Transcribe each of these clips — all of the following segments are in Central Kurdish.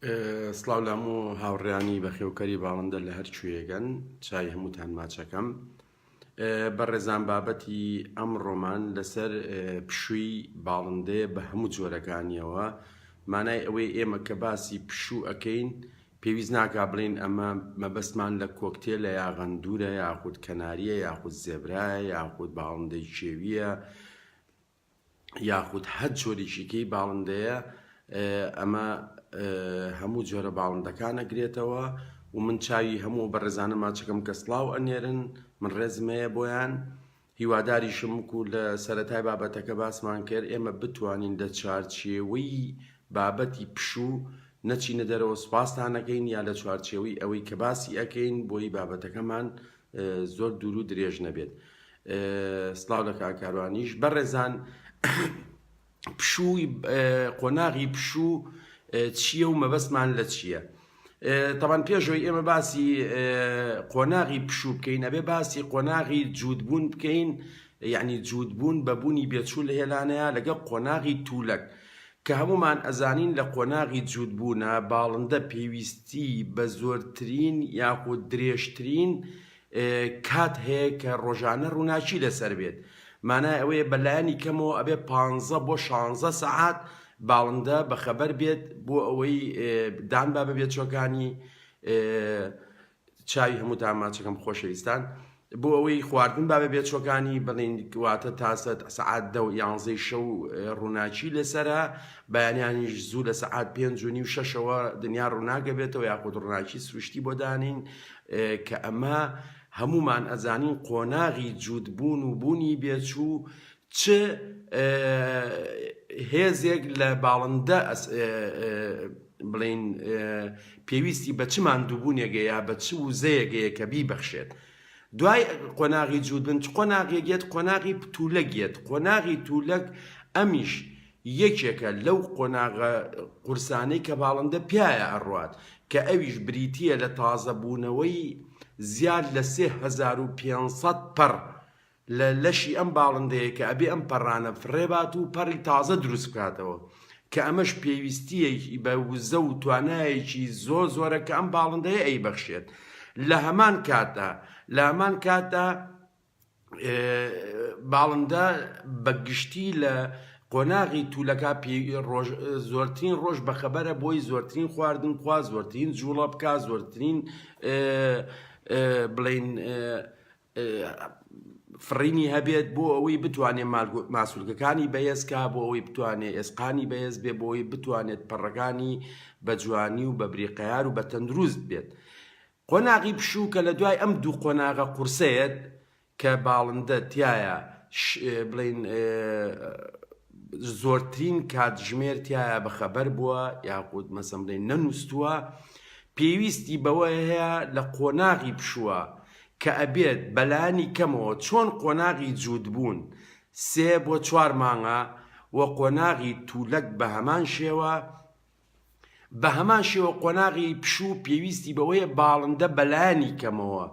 سڵاو لە هەموو هاوڕێیانی بەخێوکەری باڵندە لە هەر کوێیەکەن چای هەمووتان ماچەکەم بەڕێزان بابەتی ئەمڕۆمان لەسەر پشووی باڵندەیە بە هەموو جۆرەکانیەوە مانای ئەوەی ئێمە کە باسی پشوو ئەکەین پێویست ناکا بڵێین ئەمە مەبەستمان لە کۆکتێلە یا غەندورە یاخود کەناریە یاخود زێبرایە یاخود باڵندەی کێویە یاخود هەر جۆرێکی کەی باڵندەیە ئەمە هەموو جۆرە باڵندەکان ئەگرێتەوە و من چاوی هەموو بەڕێزانە ماچەکەم کە سڵاو ئەنێرن من ڕێزم هەیە بۆیان هیواداریشم وکو لە سەرەتای بابەتەکە باسمان کرد ئێمە بتوانین لە چوارچێوەی بابەتی پشوو نەچینە دەرەوە سوپاستان ئەکەین یا لە چوارچێوەی ئەوەی کە باسی ئەکەین بۆی بابەتەکەمان زۆر دوور و درێژ نەبێت سڵاو لە کاک کاروانیش بەڕێزان پشووی قۆناغی پشوو چییە و مەبەستمان لە چییە؟ تەبان پێشەوەی ئێمە باسی قۆناغی پشوو بکەین ئەبێ باسی قۆناغی جووتبوون بکەین یعنی جووتبوون بە بوونی بێچوو لە هێلانەیە لەگەڵ قۆناغی توولەک کە هەموومان ئەزانین لە قۆناغی جووتبوونە باڵندە پێویستی بە زۆرترین یاخود درێژترین کات هەیە کە ڕۆژانە ڕووناکی لەسەر بێت مانای ئەوەیە بە لایەنی کەمەوە ئەبێ پانزە بۆ شانزە سەعات باڵندە بەخەبەر بێت بۆ ئەوەی دان با بە بێچوەکانی چاوی هەمووتان ماچەکەم خۆشەویستان بۆ ئەوەی خواردن با بە بێچوەکانی بڵین واتە تاسە سەعات دە و یانزەی شەو ڕووناکی لەسرە بەیانیانیش زوو لە سەعات پێنج و نیو شەشەوە دنیا ڕووناگە بێتەوە یاخود ڕووناکی سروشتی بۆ دانین کە ئەمە هەموومان ئەزانین قۆناغی جووتبوون و بوونی بێچوو چ هێزێک لە باڵندە بڵێین پێویستی بە چ ماندووبوونێکە یا بە چ وزەیەکەیە کە بیبەخشێت. دوای قۆناغی جووتبوون چ قۆناغێک یەت؟ قۆناغی تولەک یەت. قۆناغی تولەک ئەمیش یەکێکە لەو قۆناغە قورسانەی کە باڵندە پیایا ئەڕوات کە ئەویش بریتییە لە تازەبوونەوەی زیاد لە 3500 پەڕ لە لەشی ئەم باڵندەیە کە ئەبێ ئەم پەڕانە فڕێبات و پەڕی تازە دروست بکاتەوە کە ئەمەش پێویستییەکی بە وزە و توانایەکی زۆر زۆرە کە ئەم باڵندەیە ئەیبەخشێت لە هەمان کاتدا لە هەمان کاتدا باڵندە بە گشتی لە قۆناغی تولەکە زۆرترین ڕۆژ بەخەبەرە بۆی زۆرترین خواردن بخوا زۆرترین جوڵە بکا زۆرترین بڵین فڕینی هەبێت بۆ ئەوەی بتوانێت ماسولکەکانی بەهێزکا بۆ ئەوەی بتوانێت ئێسقانی بەهێز بێ بۆ ئەوەی بتوانێت پەڕەکانی بە جوانی و بە بریقەیار و بە تەندروست بێت قۆناغی پشوو کە لە دوای ئەم دوو قۆناغە قورسەیەت کە باڵندە تیایە بڵین زۆرترین کاتژمێر تیایا بەخەبەر بووە یاخود مەسەن بڵێین نەنووستووە پێویستی بەوە هەیە لە قۆناغی پشووە کە ئەبێت بەلانی کەمەوە چۆن قۆناغی جووتبوون سێ بۆ چوار مانگە و قۆناغی توولەک بەهەمان شێوە بەهەمان شێوە قۆناغی پشوو پێویستی بەوەیە باڵندە بەلایەنی کەمەوە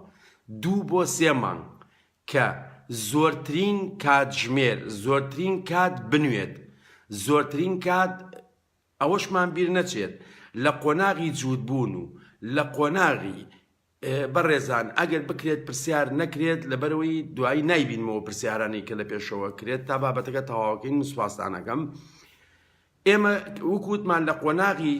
دوو بۆ سێ مانگ کە زۆرترین کاتژمێر زۆرترین کات بنوێت زۆرترین کات ئەوەشمان بیر نەچێت لە قۆناغی جووتبوون و لە قۆناغی بەڕێزان ئەگەر بکرێت پرسیار نەکرێت لەبەرەوەی دوایی نایبینمەوە پرسیارانەی کە لە پێشەوە کرێت تا بابەتەکە تەواوکەین من سوپاستان ئەکەم ئێمە وەک وتمان لە قۆناغی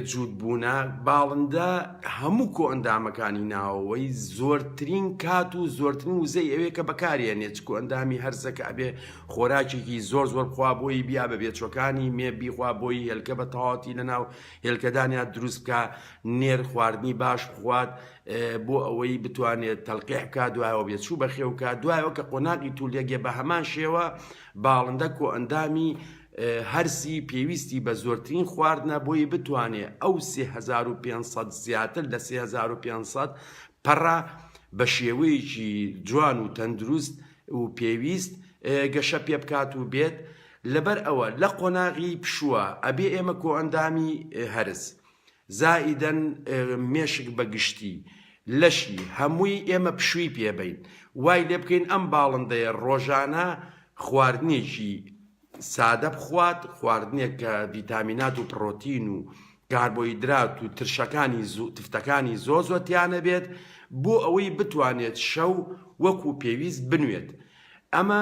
جووتبوونە باڵندە هەموو کۆئەندامەکانی ناوەوەی زۆرترین کات و زۆرترین وزەی ئەوێ کە بەکاریێنێ چ کۆئەندامی هەرزە کە ئەبێ خۆراکێکی زۆر زۆر بخوا بۆی بیا بە بێچوەکانی مێ بیخوا بۆی هێلکە بە تەواوەتی لەناو هێلکەدانیا دروست بکا نێر خواردنی باش بخوات بۆ ئەوەی بتوانێت تەلقیح بکات دوایەوە بێچوو بەخێو بکات دوایەوە کە قۆناغی تولەگێ بە هەمان شێوە باڵندە کۆئەندامی هەرسی پێویستی بە زۆرترین خواردنە بۆی بتوانێ ئەو 3500 زیاتر لە 3500 پەڕە بە شێوەیەکی جوان و تەندروست و پێویست گەشە پێ بکات و بێت لەبەر ئەوە لە قۆناغی پشووە ئەبێ ئێمە کۆئەندامی هەرس زائیدەن مێشک بە گشتی لەشی هەمووی ئێمە پشووی پێ بەین وای لێ بکەین ئەم باڵندەیە ڕۆژانە خواردنێکی سادە بخوات، خواردنێک کە ڤیتامینات و پڕۆتین و. کاربۆهیدرات و ترشەکانی تفتەکانی زۆر زۆر تیا نەبێت بۆ ئەوەی بتوانێت شەو وەکو پێویست بنوێت. ئەمە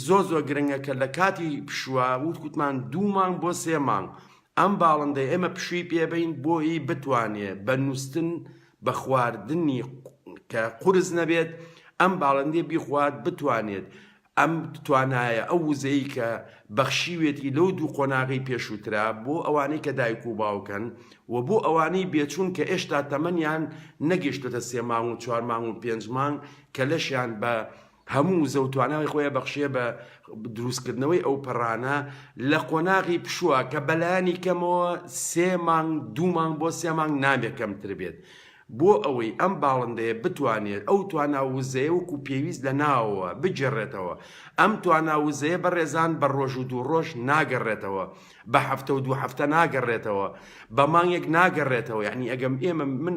زۆر زۆر گرنگە کە لە کاتی پشووە وت کوتمان دوو مانگ بۆ سێ مانگ ئەم باڵندەی ئێمە پشووی پێ بەین بۆی بتوانێ بە نووستن بە خواردنی کە قورس نەبێت ئەم باڵندەی بیخوات بتوانێت ئەم توانایە، ئەو وزەی کە بەخشیوێتی لەو دوو قۆناغەی پێشووترا بۆ ئەوانەی کە دایک و باوکن و بۆ ئەوانەی بێچوون کە ئێشتا تەمەنیان نەگەیشتۆتە سێ مانگ و چوار مانگ و پێنج مانگ کە لەشیان بە هەموو وزە و توانای خۆی بەخشێ بە دروستکردنەوەی ئەو پەڕانە لە قۆناغی پشووە کە بەلایەنی کەمەوە سێ مانگ دوو مانگ بۆ سێ مانگ نابێ کەمتر بێت بۆ ئەوەی ئەم باڵندەیە بتوانێت ئەو توانا و وزەیە وەکو پێویست لە ناوەوە بگێڕێتەوە. ئەم توانا و وزەیە بەڕێزان بە ڕۆژ و دوو ڕۆژ ناگەڕێتەوە، بە هەفتە و دوو هەفتە ناگەڕێتەوە، بە مانگێک ناگەڕێتەوە، یەعنی ئەگەم ئێمە من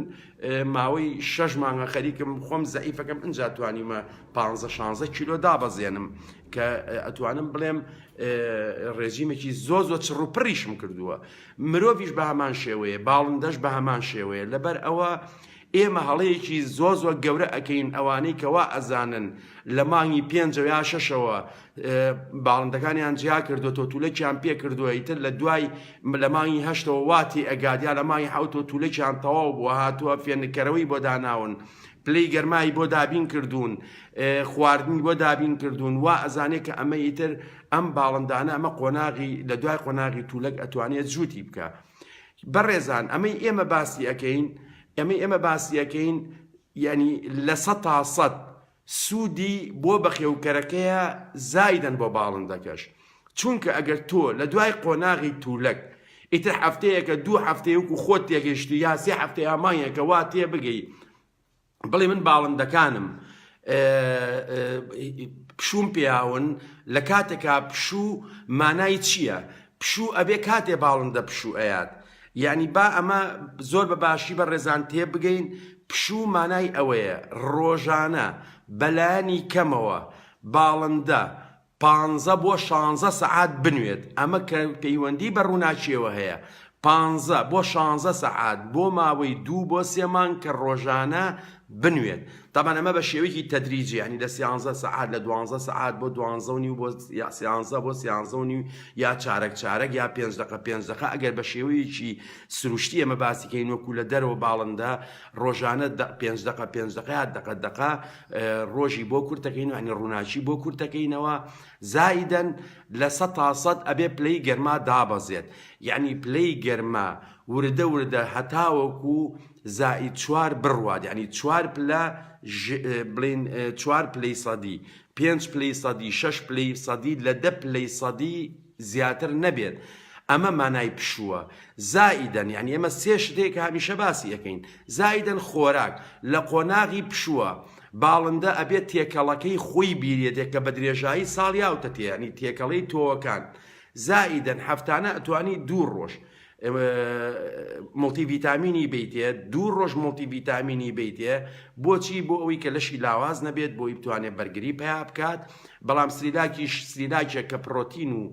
ماوەی شەش مانگە خەریکم خۆم زەعیفەکەم ئینجا توانیومە پانزە شانزە کیلۆ دابەزێنم کە ئەتوانم بڵێم ڕێجیمێکی زۆر زۆر چڕ و پڕیشم کردووە. مرۆڤیش بە هەمان شێوەیە، باڵندەش بە هەمان شێوەیە، لەبەر ئەوە ئێمە هەڵەیەکی زۆر زۆر گەورە ئەکەین ئەوانەی کە وا ئەزانن لە مانگی پێنجەوە یا شەشەوە باڵندەکانیان جیا کردووە تولەکیان پێ کردووە ئیتر لە دوای لە مانگی هەشتەوە وا تێ ئەگات یا لە مانگی حەوتەوە تولەکیان تەواو بووە هاتووە فێنککەرەوەی بۆ داناون پلەی گەرمای بۆ دابین کردوون خواردنی بۆ دابین کردوون وا ئەزانێ کە ئەمە ئیتر ئەم باڵندانە ئەمە قۆناغی لە دوای قۆناغی تولەک ئەتوانێت جووتی بکا. بەڕێزان ئەمەی ئێمە باسی ئەکەین ئەمەی ئێمە باسی ئەکەین یعنی 100% سوودی بۆ بەخێوکەرەکەیە زایدەن بۆ باڵندەکەش چونکە ئەگەر تۆ لە دوای قۆناغی تولەک ئیتر هەفتەیەکە دوو هەفتەیە وەکو خۆت تێگەیشتی یا سێ هەفتە یا مانگێکە وا تێبگەی بڵێ من باڵندەکانم پشووم پیاون لە کاتێکا پشوو مانای چییە؟ پشوو ئەبێ کاتێ باڵندە پشوو ئەیات یعنی با ئەمە زۆر بە باشی بە ڕێزان تێبگەین پشوو مانای ئەوەیە ڕۆژانە بەلایەنی کەمەوە باڵندە پانزە بۆ شانزە سەعات بنوێت، ئەمە کە پەیوەندی بە ڕووناکییەوە هەیە، پانزە بۆ شانزە سەعات بۆ ماوەی دوو بۆ سێ مانگ کە ڕۆژانە بنوێت، تەبعەن ئەمە بە شێوەیەکی تەدریجی یانی لە سیانزە سەعات لە دوانزە سەعات بۆ دوانزە و نیو بۆ سیانزە بۆ سیانزە و نیو یا چارەک چارەک یا پێنج دەقە پێنج دەقە ئەگەر بە شێوەیەکی سروشتی ئێمە باسی کەین وەکو لە دەرەوە باڵندە ڕۆژانە پێنج دەقە پێنج دەقە یا دەقە دەقە ڕۆژی بۆ کورتەکەین یانی ڕووناکی بۆ کورتەکەینەوە زائیدەن لە سە تا سەد ئەبێ پلەی گەرما دابەزێت یعنی پلەی گەرما وردە وردە هەتاوەکو زائید چوار بڕوات یعنی چوار پلە بڵین چوار پلەی سەدی پێنج پلەی سەدی شەش پلەی سەدی لە دە پلەی سەدی زیاتر نەبێت ئەمە مانای پشووە زائیدەن یانی ئێمە سێ شت هەیە کە هەمیشە باسی ئەکەین زائیدەن خۆراک لە قۆناغی پشووە باڵندە ئەبێت تێکەڵەکەی خۆی بیرێتێ کە بە درێژایی ساڵ یاوتە تێ یانی تێکەڵەی تۆوەکان زائیدەن هەفتانە ئەتوانی دوو ڕۆژ مڵتی ڤیتامینی بیتێ دوو ڕۆژ مڵتی ڤیتامینی بیتێ بۆچی بۆ ئەوەی کە لەشی لاواز نەبێت بۆی بتوانێت بەرگری پیا بکات بەڵام سریلاکیش سریلاکێک کە پڕۆتین و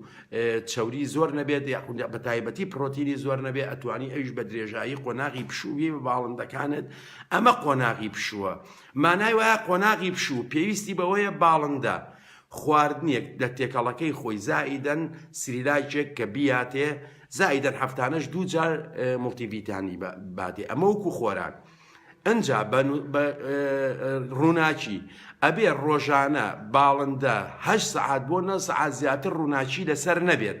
چەوری زۆر نەبێت یاخود بە تایبەتی پڕۆتینی زۆر نەبێت ئەتوانی ئەویش بە درێژایی قۆناغی پشوو بی بە باڵندەکانت ئەمە قۆناغی پشووە مانای وایە قۆناغی پشوو پێویستی بەوەیە باڵندە خواردنێک لە تێکەڵەکەی خۆی زائیدەن سریلاکێک کە بیاتێ زائیدەن هەفتانەش دوو جار مڵتی ڤیتانی باتێ ئەمە وەکو خۆراک ئنجا بە ڕووناکی، ئەبێ ڕۆژانە باڵندە هەشت سەعات بۆ نۆ سەعات زیاتر ڕووناکی لەسەر نەبێت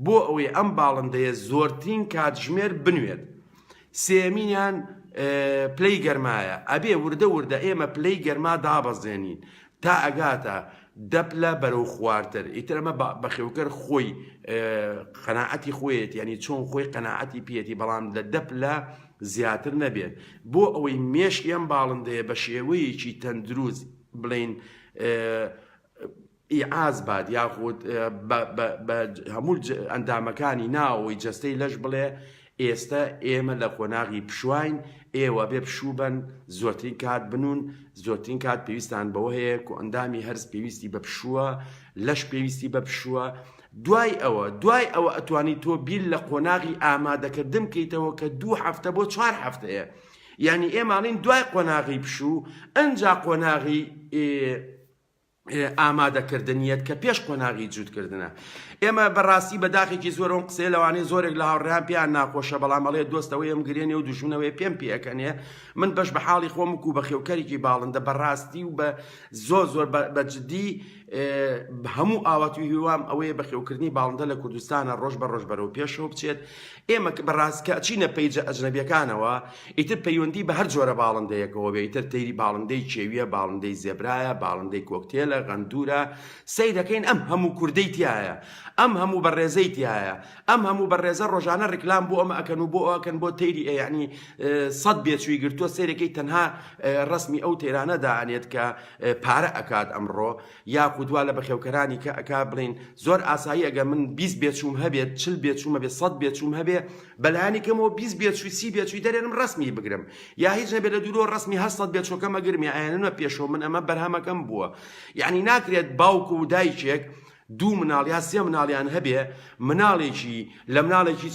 بۆ ئەوەی ئەم باڵندەیە زۆرترین کاتژمێر بنوێت. سێیەمینیان پلەی گەرمایە، ئەبێ وردە وردە ئێمە پلەی گەرما دابەزێنین تا ئەگاتە دە پلە بەرەو خوارتر ئیتر ئەمە بەخێوکەر خۆی قەناعەتی خۆیەتی یانی چۆن خۆی قەناعەتی پێیەتی بەڵام لە دە پلە زیاتر نەبێت بۆ ئەوەی مێشکی ئەم باڵندەیە بە شێوەیەکی تەندروست بڵین ئیعاز بات یاخود بە هەموو ئەندامەکانی ناوەوەی جەستەی لەش بڵێ ئێستە ئێمە لە قۆناغی پشواین ئێوە بێ پشوو بەن زۆرترین کات بنوون زۆرترین کات پێویستان بەوە هەیە کۆئەندامی هەرس پێویستی بە پشووە لەش پێویستی بە پشووە. دوای ئەوە دوای ئەوە ئەتوانی تۆ بیر لە قۆناغی ئامادەکردن بکەیتەوە کە دوو هەفتە بۆ چوار هەفتەیە یانی ئێمە ئەڵێین دوای قۆناغی پشوو ئەنجا قۆناغی ئامادەکردن یەت کە پێش قۆناغی جووتکردنە. ئێمە بەڕاستی بە داخێکی زۆرەوە ئەم قسەیە لەوانەیە زۆرێک لە هاوڕێیان پێیان ناخۆشە بەڵام ئەڵێ دۆست ئەوەیە ئەمگرێنێ و دوژمن ئەوەیە پێم پێئەکەنێ من بەش بە حاڵی خۆم وکوو بەخێوکەرێکی باڵندە بەڕاستی و بە زۆر زۆر بە جدی هەموو ئاوات و هیوام ئەوەیە بەخێوکردنی باڵندە لە کوردستانە ڕۆژ بە ڕۆژ بەرەو پێشەوە بچێت ئێمە بەڕاست کە ئەچینە page ە ئەجنەبیەکانەوە ئیتر پەیوەندی بە هەر جۆرە باڵندەیەکەوە بێ ئیتر تەیری باڵندەی کێویە باڵندەی زێبرایە باڵندەی کۆکتێلە غەندورە سەیرەکەین ئەم هەموو کوردەی تیایە ئەم هەموو بەڕێزەی تیایە ئەم هەموو بەڕێزە ڕۆژانە ڕیکلام بۆ ئەمە ئەکەن و بۆ ئەکەن بۆ تەیری یعنی سەد بێچووی گرتووە سەیرەکەی تەنها ڕەسمی ئەو تەیرانە دائەنێت کە پارە ئەکات ئەمڕۆ یاخود وا لە بەخێوکەرانی کە ئەکا بڵێین زۆر ئاسایی ئەگەر من 20 بێچووم هەبێت 40 بێچووم هەبێت 100 بێچووم هەبێ بەلایەنی کەمەوە 20 بێچووی 30 بێچووی دەرێنم ڕەسمی بگرم یا هیچ نەبێت لە دوورەوە ڕەسمی هەر 100 بێچووەکەم ئەگرم یا ئەیاننمە پێشەوە من ئەمە بەرهەمەکەم بووە یعنی ناکرێت باوک و دایکێک دوو مناڵ یا سێ مناڵیان هەبێ مناڵێکی لە مناڵێکی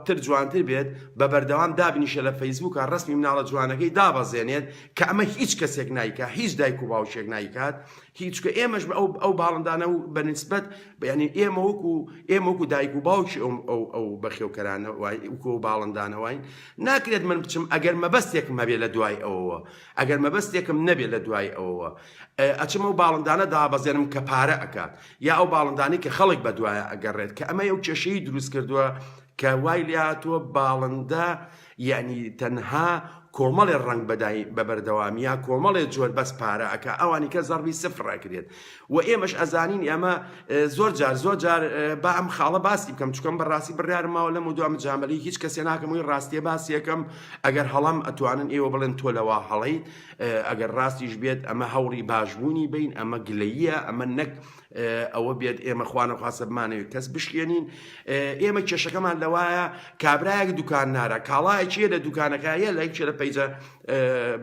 تر جوانتر بێت بە بەردەوام دابنیشە لە فەیسبووکا ڕەسمی مناڵە جوانەکەی دابەزێنێت کە ئەمە هیچ کەسێک نایکا هیچ دایک و باوکێک نایکات هیچ کە ئێمەش بە ئەو ئەو باڵندانە و بە نسبەت یعنی ئێمە وەکو ئێمە وەکو دایک و باوکی ئەو ئەو ئەو بەخێوکەرانە وای وەکو ئەو باڵندانە واین ناکرێت من بچم ئەگەر مەبەستێکم هەبێ لە دوای ئەوەوە ئەگەر مەبەستێکم نەبێ لە دوای ئەوەوە ئەچم ئەو باڵندانە دابەزێنم کە پارە ئەکات یا ئەو باڵندانەی کە خەڵک بەدوایە ئەگەڕێت کە ئەمە ئەو کێشەی دروست کردووە کە وای لێهاتووە باڵندە یعنی تەنها کۆمەڵێ ڕەنگ بەدای بە بەردەوامی یا کۆمەڵێ جۆر بەس پارە ئەکا ئەوانی کە زەڕبی سفر ئەکرێت و ئێمەش ئەزانین ئەمە زۆر جار زۆر جار با ئەم خاڵە باسی بکەم چکەم بەڕاستی بڕیارم ماوە لەم و دوام جامەلی هیچ کەسێ ناکەم وی ڕاستیە باسیەکەم ئەگەر هەڵەم ئەتوانن ئێوە بڵێن تۆ لەوە هەڵەیت ئەگەر ڕاستیش بێت ئەمە هەوڵی باشبوونی بین ئەمە گلەییە ئەمە نەک ئەوە بێت ئێمە خوانەخواستە بمانەوێت کەس بشکێنین ئێمە کێشەکەمان لەوایە کابرایەک دوکان نارە کاڵایەکیە لە دوکانەکە یە لە یەکێ لە page ە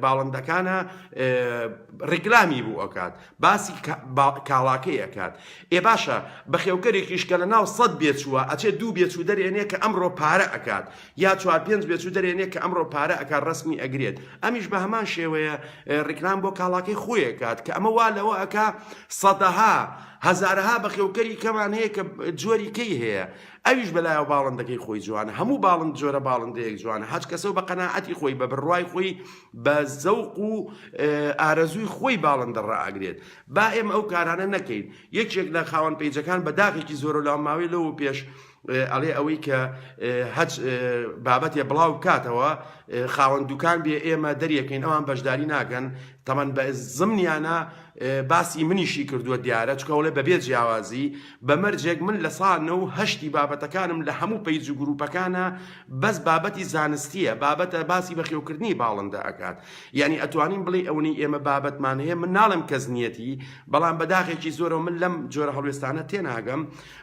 باڵندەکانە ڕیکلامی بوو ئەکات باسی کاڵاکەی ئەکات. ئێ باشە بەخێوکەرێکیش کە لەناو سەت بێچووە ئەچێ دوو بێچوو دەرێنێ کە ئەمڕۆ پارە ئەکات یا چوار پێنج بێچوو دەرێنێ کە ئەمڕۆ پارە ئەکات ڕەسمی ئەگرێت ئەمیش بە هەمان شێوەیە ڕیکلام بۆ کاڵاکەی خۆی ئەکات کە ئەمە وا لەوە ئەکا سەدەها هەزارەها بەخێوکەری کەمان هەیە کە جۆری کەی هەیە ئەویش بەلایەوە باڵندەکەی خۆی جوانە هەموو باڵند جۆرە باڵندەیەک جوانە هەچ کەسەو بە قەناعەتی خۆی بە بڕوای خۆی بە زەوق و ئارەزووی خۆی باڵندە ڕائەگرێت با ئێمە ئەو کارانە نەکەین یەکێک لە خاوەن page ەکان بە داخێکی زۆرە لە ماوەی لەوە پێش ئەڵێ ئەوەی کە هەچ بابەتێ بڵاو بکاتەوە خاوەن دوکان بێ ئێمە دەریەکەین ئەوان بەشداری ناکەن تەمەن بە زمنیانە باسی منیشی کردووە دیارە چونکە ئەڵێ بەبێ جیاوازی بە مەرجێک من لە سا نە و هەشتی بابەتەکانم لە هەموو page و گروپەکانە بەس بابەتی زانستیە بابەتە باسی بەخێوکردنی باڵندە ئەکات یعنی ئەتوانین بڵێ ئەونەی ئێمە بابەتمان هەیە من ناڵێم کەس نیەتی بەڵام بەداخێکی زۆرەوە من لەم جۆرە هەڵوێستانە تێناگەم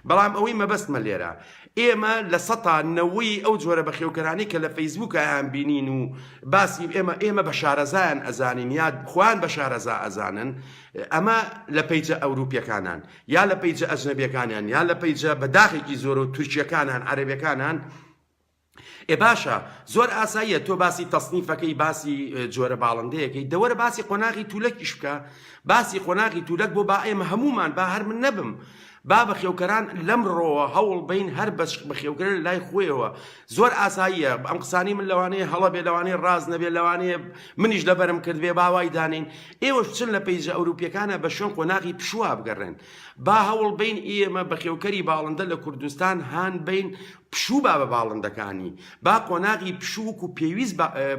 بەڵام ئەوەی مەبەستمە لێرە ئێمە لە سەتا نەوەی ئەو جۆرە بەخێوکەرانەی کە لە فەیسبووک ئەیان بینین و باسی ئێمە ئێمە بە شارەزایان ئەزانین یا خۆیان بە شارەزا ئەزانن ئەمە لە page ە ئەوروپیەکانان یا لە page ە ئەجنەبیەکانیان یا لە page ە بە داخێکی زۆرەوە تورکیەکانان عەرەبیەکانان ئێ باشە زۆر ئاساییە تۆ باسی تەسنیفەکەی باسی جۆرە باڵندەیەکەی دەوەرە باسی قۆناغی تولەکیش بکە باسی قۆناغی تولەک بۆ با ئێمە هەمومان با هەر من نەبم با بەخێوکەران لەمڕۆوە هەوڵ بەین هەر بەش بەخێوکەرە لە لای خۆیەوە زۆر ئاساییە ئەم قسانەی من لەوانەیە هەڵە بێ لەوانەیە ڕاست نەبێ لەوانەیە منیش لەبەرم کرد بێ با وای دانێین ئێوەش بچن لە page ە ئەوروپیەکانە بە شوێن قۆناغی پشووا بگەڕێن با هەوڵ بەین ئێمە بەخێوکەری باڵندە لە کوردستان هان بەین پشوو با بە باڵندەکانی با قۆناغی پشوو وەکو پێویست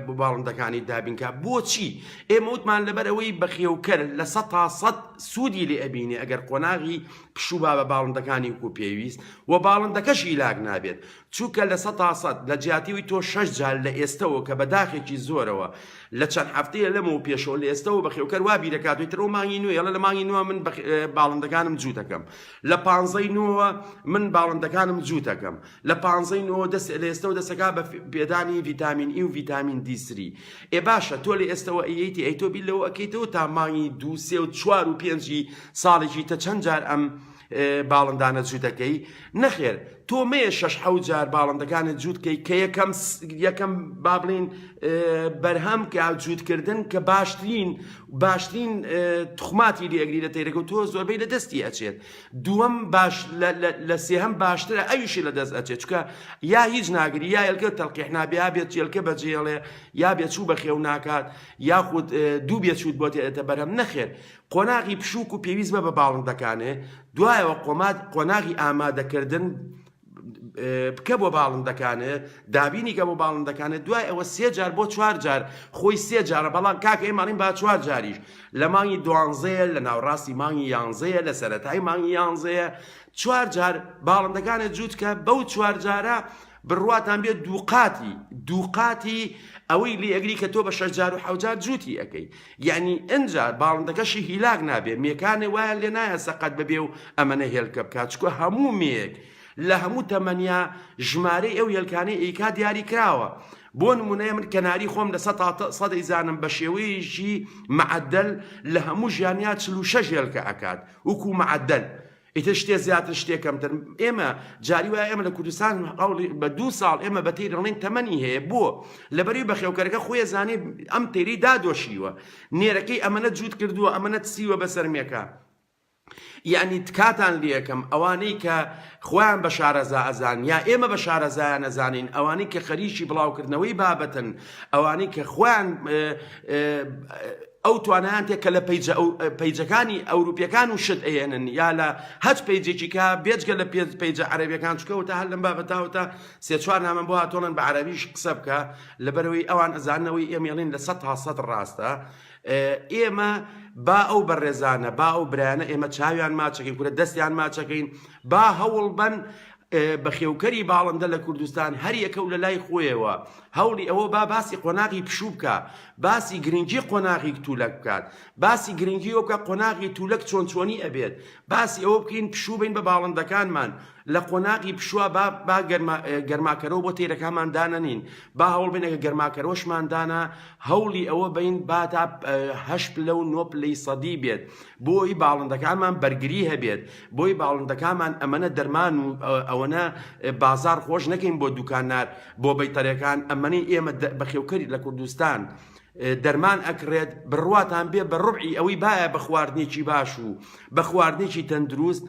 بۆ باڵندەکانی دابین کا بۆچی؟ ئێمە وتمان لەبەر ئەوەی بەخێوکەر 100% سوودی لێ ئەبینێ ئەگەر قۆناغی پشوو با بە باڵندەکانی وەکو پێویست و باڵندەکەش هیلاک نابێت چونکە 100% لە جیاتی ئەوەی تۆ شەش جار لە ئێستەوە کە بە داخێکی زۆرەوە لە چەند هەفتەیە لەمەوە پێشەوە لە ئێستەوە بەخێوکەر وا بیرەکاتەوە ئیتر ئەو مانگی نوێ ئەڵێ لە مانگی نوێ من باڵندەکانم جووتەکەم لە پانزەی نۆوە من باڵندەکانم جووتەکەم لە پانزەی نۆوە دەست لە ئێستەوە دەسەکا بە پێدانی ڤیتامین E و ڤیتامین دی سری ئێ باشە تۆ لە ئێستەوە ئەیەیتی ئەی تۆ بیر لەوە ئەکەیتەوە تا مانگی دوو سێ و چوار و پێنجی ساڵێکی تە چەند جار ئەم. باڵندانە جووتەکەی نەخێر تۆ مەیە شەش حەوت جار باڵندەکانت جووت کەی کە یەکەم یەکەم با بڵین بەرهەم کە جووتکردن کە باشترین باشترین تخماتی لێگری لە تەیرەکە و تۆ زۆربەی لە دەستی ئەچێت دووەم باش لە سێهەم باشترە ئەویشی لە دەست ئەچێت چکە یا هیچ ناگری یا هێلکە تەلقیح نابێ یا بێت هێلکە بەجێڵێ یا بێچوو بەخێو ناکات یاخود دوو بێچووت بۆ تێتە بەرهەم نەخێر قۆناغی پشووک و پێویست بە بە باڵندەکانێ دوایەوە قۆماد قۆناغی ئامادەکردن بکە بۆ باڵندەکانێ دابینی کە بۆ باڵندەکانێ دوای ئەوە سێ جار بۆ چوار جار خۆی سێ جارە بەڵام کاکە ئێمە ئەڵێین با چوار جاریش لە مانگی دوانزەیە لە ناوڕاستی مانگی یانزەیە لە سەرەتای مانگی یانزەیە چوار جار باڵندەکانێ جووت کە بەو چوار جارە بڕواتان بێت دووقاتی دووقاتی ئەوەی لێ ئەگری کە تۆ بە شەش جار و حەوجار جووتی ئەکەی یەعنی ئنجا باڵندەکەشی هیلاک نابێ مێکانێ وایان لێ نایە سەقەت ببێ و ئەمەنە هێلکە بکا چکە هەموو مێیەک لە هەموو تەمەنیا ژمارەی ئەو هێلکانەی ئەیکا دیاری کراوە بۆ نمونەیە من کەناری خۆم لە سە تا سەد ئەیزانم بە شێوەیەکی معەدەل لە هەموو ژیانیا 46 هێلکە ئەکات وکو معەدەل ئیتر شتێ زیاتر شتێ کەمتر ئێمە جاری وایە ئێمە لە کوردستان هەوڵی بە دوو ساڵ ئێمە بە تەیر ڕڵین تەمەنی هەیە بۆ لەبەری بەخێوکەرەکە خۆی زانێ ئەم تەیری دادۆشیوە نێرەکەی ئەمەنە جووت کردووە ئەمەنە تسیوە بەسەر مێکە یعنی تکاتان لەکەم ئەوانەی کە خۆیان بە شارەزا ئەزان یا ئێمە بە شارەزایان ئەزانین ئەوانەی کە خەریکی بڵاوکردنەوەی بابەتن ئەوانەی کە خۆیان ئەو توانایان تێ کە لە page ە page ەکانی ئەوروپیەکان و شت ئەیەنن یا لە هەچ page ێکی کە بێجگە لە page page ە عەرەبیەکان چکەوتە هەر لەم بابەتاوتە سێ چوار نامەم بۆ هاتۆڵن بە عەرەبیش قسە بکە لەبەرەوەی ئەوان ئەزاننەوەی ئێمێڵین لە سەد تا سەد ڕاستە ئێمە با ئەو بەڕێزانە با ئەو برایانە ئێمە چاویان ماچەکەین کورە دەستیان ماچەکەین با هەوڵ بەن بەخێوکەری باڵندە لە کوردستان هەر یەکە و لە لای خۆیەوە هەوڵی ئەوە با باسی قۆناغی پشوو بکا، باسی گرنگی قۆناغی تولەک بکات، باسی گرنگی ئەوە بکا قۆناغی تولەک چۆن چۆنی ئەبێت، باسی ئەوە بکەین پشوو بەین بە باڵندەکانمان، لە قۆناغی پشووا با با گەرما گەرماکەرەوە بۆ تەیرەکانمان دانەنین، با هەوڵ بەین ئەگەر گەرماکەرەوەشمان دانا هەوڵی ئەوە بەین با تا هەشت پلە و نۆ پلەی سەدی بێت بۆی باڵندەکانمان بەرگری هەبێت، بۆی باڵندەکانمان ئەمەنە دەرمان و ئەوەنە بازاڕ خۆش نەکەین بۆ دوکانار بۆ بەیتەرەکان ئەمەنەی ئێمە بەخێوکەری لە کوردستان دەرمان ئەکڕێت بڕواتان بێ بە ڕبعی ئەوەی بایە بە خواردنێکی باش و بە خواردنێکی تەندروست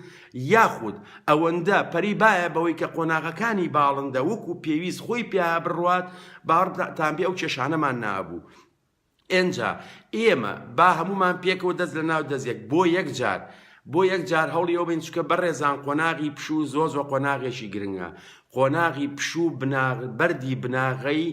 یاخود ئەوەندە پەری بایە بەوەی کە قۆناغەکانی باڵندە وەکو پێویست خۆی پیا بڕوات باوەڕتان بێ ئەو کێشانەمان نابوو. ئێنجا ئێمە با هەموومان پێکەوە دەست لە ناو دەست یەک بۆ یەک جار بۆ یەک جار هەوڵی ئەوە بین چونکە بەڕێزان قۆناغی پشوو زۆر زۆر قۆناغێکی گرنگە قۆناغی پشوو بناغ بەردی بناغەی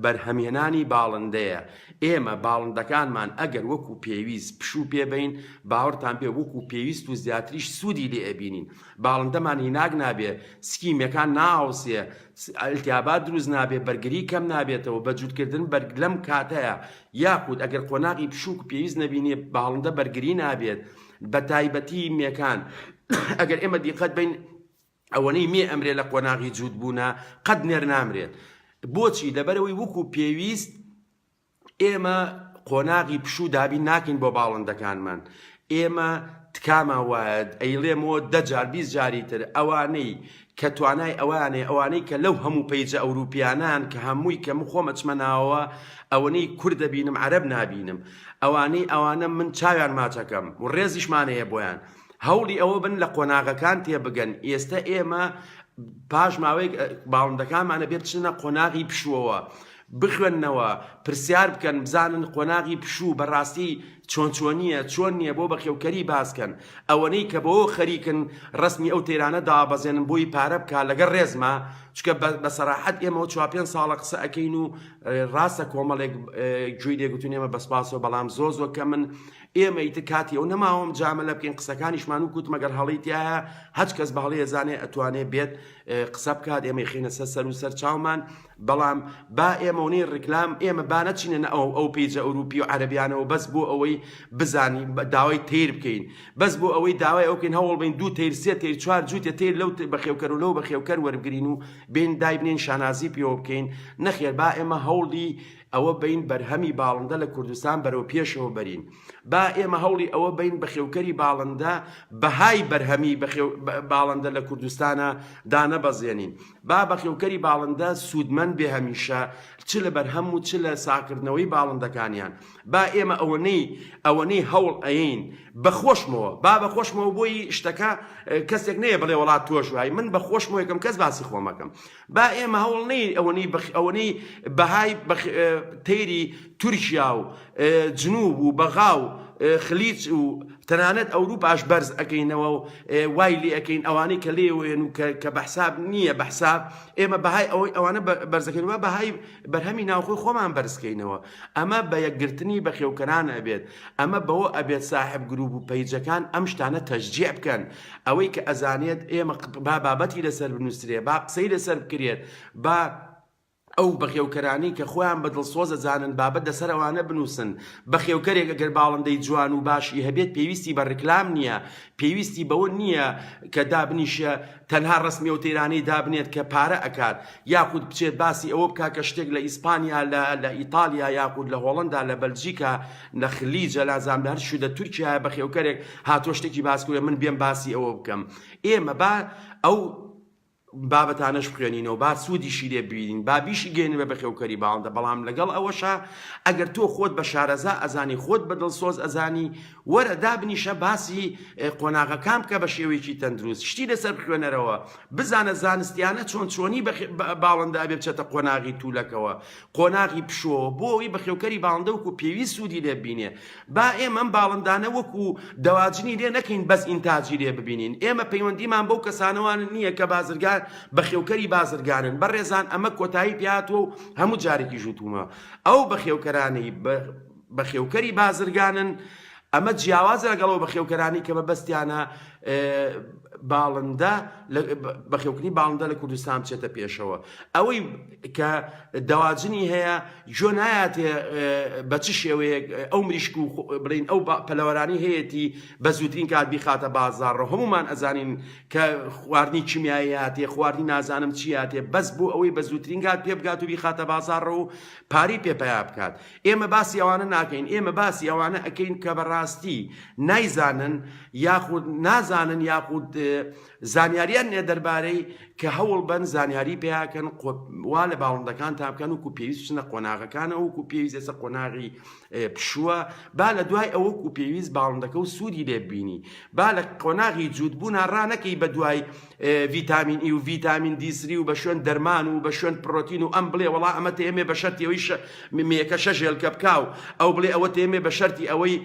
بەرهەمهێنانی باڵندەیە ئێمە باڵندەکانمان ئەگەر وەکو پێویست پشوو پێبین باوەڕتان بێ وەکو پێویست و زیاتریش سوودی لێ ئەبینین باڵندەمان هیناک نابێ سکی مێکان ناوسێ ئیلتیابات دروست نابێ، بەرگری کەم نابێتەوە، بە جووتکردن بەرگ لەم کاتەیا یاخود ئەگەر قۆناغی پشووک پێویست نەبینێ باڵندە بەرگری نابێت بە تایبەتی مێکان ئەگەر ئێمە دیقەت بین ئەوەنەی مێ ئەمرێ لە قۆناغی جووت بوونە قەت نێر نامرێت بۆچی لەبەرەوەی وەکو پێویست ئێمە قۆناغی پشوو دابین ناکەین بۆ باڵندەکانمان، ئێمە تکامان وایە ئەیڵێمەوە دە جار 20 جاری تر ئەوانەی کە توانای ئەوەیان هەیە ئەوانەی کە لەو هەموو page ە ئەوروپیانان کە هەمووی کە من خۆم ئەچمە ناوەوە ئەوەنەی کورد دەبینم عەرەب نابینم ئەوانەی ئەوانە من چاویان ماچەکەم و ڕێزیشمان هەیە بۆیان هەوڵی ئەوە بن لە قۆناغەکان تێبگەن ئێستە ئێمە پاش ماوەیەک باڵندەکانمان ئەبێ بچنە قۆناغی پشووەوە بخوێننەوە، پرسیار بکەن، بزانن قۆناغی پشوو بە ڕاستی چۆن چۆنییە، چۆن نییە، بۆ بەخێوکەری باس کەن. ئەوەنەی کە بەوە خەریکن ڕەسمی ئەو تەیرانە دابەزێنن بۆی پارە بکا لەگەڵ ڕێزما، چونکە بە سەراحەت ئێمەوە چوار پێنج ساڵە قسە ئەکەین و ڕاستە کۆمەڵێک گوێی لێ گرتوون ئێمە بە سپاسەوە بەڵام زۆر زۆر کەمن، ئێمە ئیتر کاتی ئەو نەماوە مجامەلە بکەین، قسەکانیشمان وەک وتم ئەگەر هەڵەی تیایە هەچ کەس بە هەڵەی ئەزانێ ئەتوانێ بێت قسە بکات ئێمەی خەینە سەر سەر و سەر چاومان. بەڵام با ئێمە و نەی ڕیکلام ئێمە با نەچینە نە ئەو ئەو page ە ئەوروپی و عەرەبیانەوە بەس بۆ ئەوەی بزانین داوای تەیر بکەین بەس بۆ ئەوەی داوای ئەو بکەین هەوڵ بین دوو تەیر سێ تەیر چوار جووتێ تەیر لەو بەخێوکەر و لەو بەخێوکەر وەربگرین و بێین دایبنێین شانازی پێوە بکەین نەخێر با ئێمە هەوڵی. ئەوە بین بەرهەمی باڵندە لە کوردستان بەرەو پێشەوە بەرین. با ئێمە هەوڵی ئەوە بەین بەخێوکەری باڵندە بەهای بەرهەمی باڵندە لە کوردستانا دانەبەزێنین. با بەخێوکەری باڵندە سوودمەند بێ هەمیشە چ لە بەرهەم و چ لە ساغکردنەوەی باڵندەکانیان. با ئێمە ئەوەنەی ئەوەنەی هەوڵ ئەیەین بە خۆشمەوە با بە خۆشمەوە بۆی شتەکە کەسێک نەیە بڵێ وەڵا تۆش وای من بە خۆشمەوە یەکەم کەس باسی خۆمەکەم با ئێمە هەوڵ نەیەین ئەوەنەی ئەوەنەی بەهای تەیری تورکیا و جنوب و بەغا و خلیج و تەنانەت ئەوروپاش بەرز ئەکەینەوە و وای لێ ئەکەین ئەوانەی کە لێوەیەن و کە بە حساب نییە بە حساب ئێمە بەهای ئەوەی ئەوانە بەرزەکەینەوە بەهای بەرهەمی ناوخۆی خۆمان بەرزکەینەوە ئەمە بە یەکگرتنی بەخێوکەران ئەبێت، ئەمە بەوە ئەبێت ساحێب گروپ و پەیجەکان ئەم شتانە تەشجیع بکەن، ئەوەی کە ئەزانێت ئێمە با بابەتی لەسەر بنوسرێ، با قسەی لەسەر بکرێت، با ئەو بەخێوکەرانەی کە خۆیان بە دڵسۆز ئەزانن بابەت لەسەر ئەوانە بنوسن، بەخێوکەرێک ئەگەر باڵندەی جوان و باشی هەبێت پێویستی بە ڕیکلام نییە، پێویستی بەوە نییە کە دابنیشێ تەنها ڕەسمی ئەو تەیرانەی دابنێت کە پارە ئەکات یاخود بچێت باسی ئەوە بکات کە شتێک لە ئیسپانیا لە لە ئیتالیا یاخود لە هۆڵەندا لە بەلجیکا لە خلیجە نازانم لە هەر شوێ لە تورکیایە بەخێوکەرێک هاتووە شتێکی باس کردووە من بێم باسی ئەوە بکەم ئێمە با ئەو بابەتانەش بخوێنینەوە با سوودیشی لێ ببینین با بیشیگەیەنین بە بەخێوکەری باڵندە بەڵام لەگەڵ ئەوەشا ئەگەر تۆ خۆت بە شارەزا ئەزانی خۆت بە دڵسۆز ئەزانی وەرە دابنیشە باسی قۆناغەکان بکە بە شێوەیەکی تەندروست شتی لەسەر بخوێنەرەوە بزانە زانستیانە چۆن چۆنی باڵندە ئەبێ بچێتە قۆناغی تولەکەوە قۆناغی پشووەوە بۆ ئەوەی بەخێوکەری باڵندە وەکو پێویست سوودی لێ ببینێ با ئێمە ئەم باڵندانە وەکو دەواجنی لێ نەکەین بەس ئینتاجی لێ ببینین ئێمە پەیوەندیمان بەو کەسانەوە نییە کە بازرگان بەخێوکەری بازرگانن بەڕێزان ئەمە کۆتایی پێهاتووە و هەموو جارێکیش وتومە ئەو بەخێوکەرانەی بەخێوکەری بازرگانن ئەمە جیاوازە لەگەڵ ئەو بەخێوکەرانەی کە مەبەستیانە باڵندە بەخێوکردنی باڵندە لە کوردستان بچێتە پێشەوە ئەوەی کە دەواجنی هەیە گوێ نایاتێ بە چ شێوەیەک ئەو مریشک و بڵین ئەو پەلەوەرانی هەیەتی بە زووترین کات بیخاتە بازاڕەوە هەمومان ئەزانین کە خواردنی کیمیایی هاتێ خواردنی نازانم چی هاتێ بەس بۆ ئەوەی بە زووترین کات پێ بگات و بیخاتە بازاڕەوە و پارەی پێ پەیا بکات ئێمە باسی ئەوانە ناکەین، ئێمە باسی ئەوانە ئەکەین کە بەڕاستی نایزانن یاخود نازانن یاخود زانیاریان نیە دەربارەی کە هەوڵ بەن زانیاری پێیاکەن وا لە باڵندەکانتان بکەن وکو پێویست بچنە قۆناغەکانەوە وکو پێویست ئێستا قۆناغی پشووە با لە دوای ئەوە وکو پێویست باڵندەکە و سوودی لێ ببینی با لە قۆناغی جووتبوونا ڕانەکەی بە دوای ڤیتامین ئی و ڤیتامین دی سری و بە شوێن دەرمان و بە شوێن پڕۆتین و ئەم بڵێ وەڵا ئەمە تێمێ بە شەرتی ئەوەی مێیەکە شەش هێلکە بکا و ئەو بڵێ ئەوە تێمێ بە شەرتی ئەوەی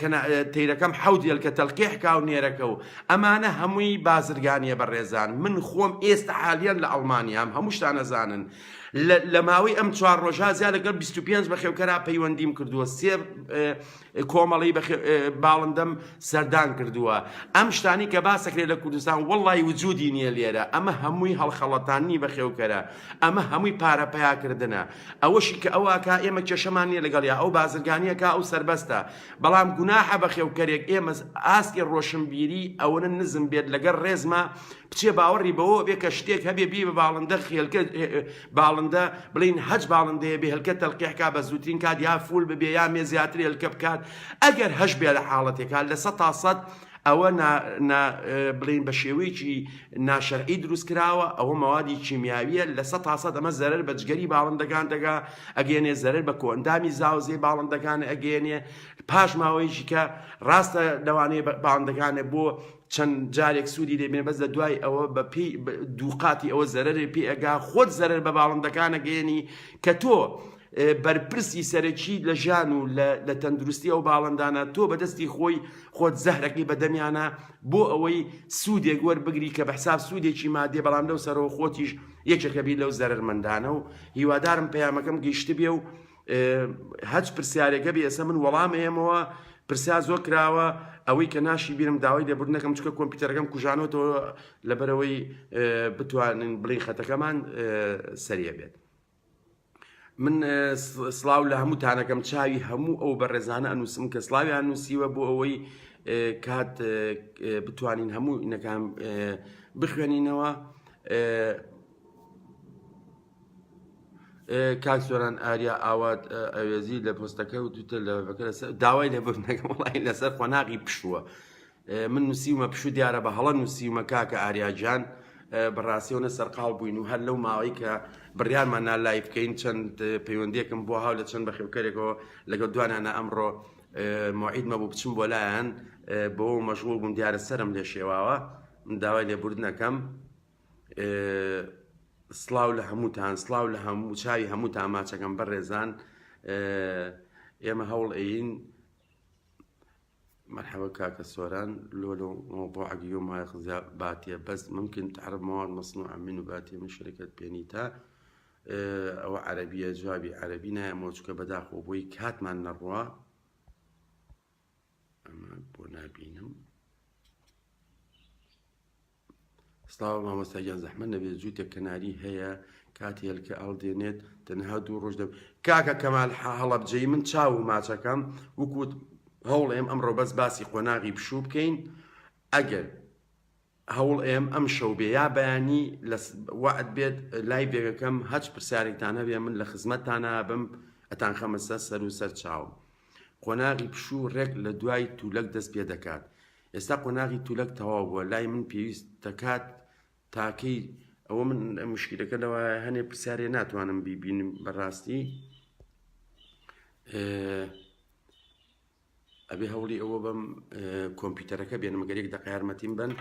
کە تەیرەکەم حەوت هێلکە تەلقیح کا و نێرەکە و ئەمانە هەمووی بازرگانیە بەڕێزان من خۆم ئێستا حالیەن لە ئەڵمانیام هەمووشتان ئەزانن لە ماوەی ئەم چوار ڕۆژە زیاد لەگەڵ 25 بەخێوکەرا پەیوەندیم کردووە سێ کۆمەڵەی باڵندەم سەردان کردووە ئەم شتانی کە باسەکرێت لە کوردستان وەڵی وجودی نییە لێرە ئەمە هەمووی هەڵخەڵەتانی بەخێوکەرە ئەمە هەمووی پارە پیاکردنە ئەوەشی کە ئەوەکە ئێمە کێشەمان نییە لەگەڵیا ئەو بازرگانیەکە ئەو سربەستە بەڵام گوناحە بەخێوکەرێک ئێمە ئاستی ڕۆشنبیری ئەوەنە نزم بێت لەگەڵ ڕێزما بچێ باوەڕی بەوە بێ کە شتێک هەبێ بی بە باڵندە خێلکە باڵندە بڵین هەچ باڵندەیە بێ هێلکە تەلقیح کا بە زووترین کات یا full ببێ یا مێ زیاتر هێلکە بکات ئەگەر هەش بێ لە حاڵەتێکا لە سە تا سەد ئەوە نا نا بڵین بە شێوەیەکی ناشەرعی دروست کراوە ئەوە مەوادی کیمیاویە لە سە تا سەد ئەمە زەرەر بە جگەری باڵندەکان دەگا ئەگەێنێ زەرەر بە کۆئەندامی زاوزێ باڵندەکان ئەگەێنێ پاش ماوەیەکی کە ڕاستە لەوانەیە باڵندەکانێ بۆ چەند جارێک سوودی لێ بینە بەس لە دوای ئەوە بە پێی دووقاتی ئەوە زەرەرێ پێ ئەگا خۆت زەرەر بە باڵندەکان ئەگەیەنی کە تۆ بەرپرسی سەرەکی لە ژیان و لە تەندروستی ئەو باڵندانە تۆ بەدەستی خۆی خۆت زەهرەکەی بەدەمیانە بۆ ئەوەی سوودێک وەربگری کە بە حساب سوودێکی مادێ بەڵام لەو سەرەوە خۆتیش یەکێکە بی لەو زەرەرمەندانە و هیوادارم پەیامەکەم گەیشتبێ و هەچ پرسیارێک هەبێ ئێستا من وەڵام ئەیەمەوە پرسیار زۆر کراوە ئەوەی کە ناشی بیرم داوای لێبوردن نەکەم چونکە کۆمپیوتەرەکەم کوژانەوەتەوە لەبەرەوەی بتوانین بڵین خەتەکەمان سەریە بێت من سڵاو لە هەموو تانەکەم چاوی هەموو ئەو بەڕێزانە ئەنووسم کە سڵاویان نووسیوە بۆ ئەوەی کات بتوانین هەموو ئینەکان بخوێنینەوە. کاک سۆران ئاریا ئاوات ئەوێزی لە پۆستەکە وتوتە لە بەکە لەسەر داوای لێبوردنەکەم وەڵی لەسەر قۆناغی پشووە من نووسیومە پشوو دیارە بە هەڵە نووسیومە کاکە ئاریا گیان بەڕاستیەوە نە سەرقاڵ بووین و هەر لەو ماوەی کە بڕیارمان نا live بکەین چەند پەیوەندیەکم بۆ هاو لە چەند بەخێوکەرێکەوە لەگەڵ دوانانە ئەمڕۆ مۆعید مەبوو بچم بۆ لایەن بۆ مەشغوڵ بووم دیارە سەرم لێ شێواوە من داوای لێبوردنەکەم سڵاو لە هەمووتان سڵاو لە هەموو چاوی هەمووتان ماچەکەم بەڕێزان ئێمە هەوڵ ئەین مرحبا کاکە سۆران لۆلو موضوعك يوم هاي باتية بس ممكن تعرف مواد مصنوعة من باتية من شركة بينيتا ئەوە عەرەبیە جوابی عەرەبی نایەمەوە چونکە بەداخەوە بۆی کاتمان نەڕوا ئەمە بۆ نابینم سڵاو مامۆستا گیان زەحمەت نەبێت جووتێک کەناری هەیە کاتی هێلکە ئەڵدێنێت تەنها دوو ڕۆژ دەب کاکە کەمال هەڵەبجەی من چاو و ماچەکەم وکوت هەوڵێم ئەمڕۆ بەس باسی قۆناغی پشوو بکەین ئەگەر هەوڵ ئێم ئەم شەو بێ یا بەیانی لە وەعد بێت لای بێگەکەم هەچ پرسیارێکتان هەبێ من لە خزمەتتانە بم ئەتانخەمە سەر سەر و سەر چاوم قۆناغی پشوو ڕێک لە دوای تولەک دەست پێ دەکات ئێستا قۆناغی تولەک تەواو بووە لای من پێویست دەکات تاکەی ئەوە من مشکلەکە لەوە هەنێ پرسیارێ ناتوانم بیبینم بەڕاستی ئەبێ هەوڵی ئەوە بەم کۆمپیوتەرەکە بێنم گەر یەک دەقە یارمەتیم بن.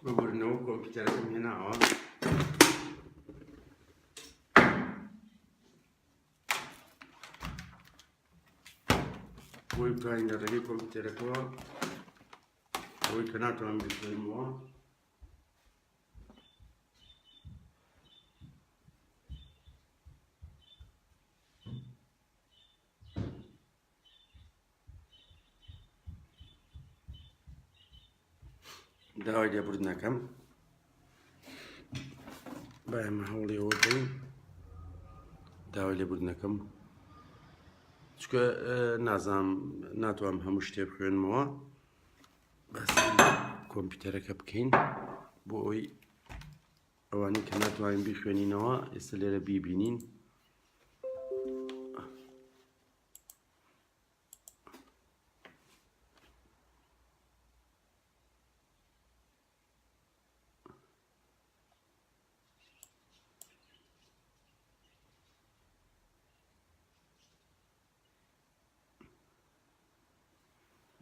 ببورنەوە کۆمپیوتەرەکەم هێناوە بۆی بتوانین لە ڕێگەی کۆمپیوتەرەکەەوە ئەوەی کە ناتوانم بخوێنمەوە داوای لێبوردنەکەم با ئێمە هەوڵی ئەوە بین داوای لێبوردنەکەم چکە نازانم ناتوانم هەموو شتێ بخوێنمەوە باسی کۆمپیوتەرەکە بکەین بۆ ئەوەی ئەوانەی کە ناتوانین بیخوێنینەوە ئێستا لێرە بیبینین.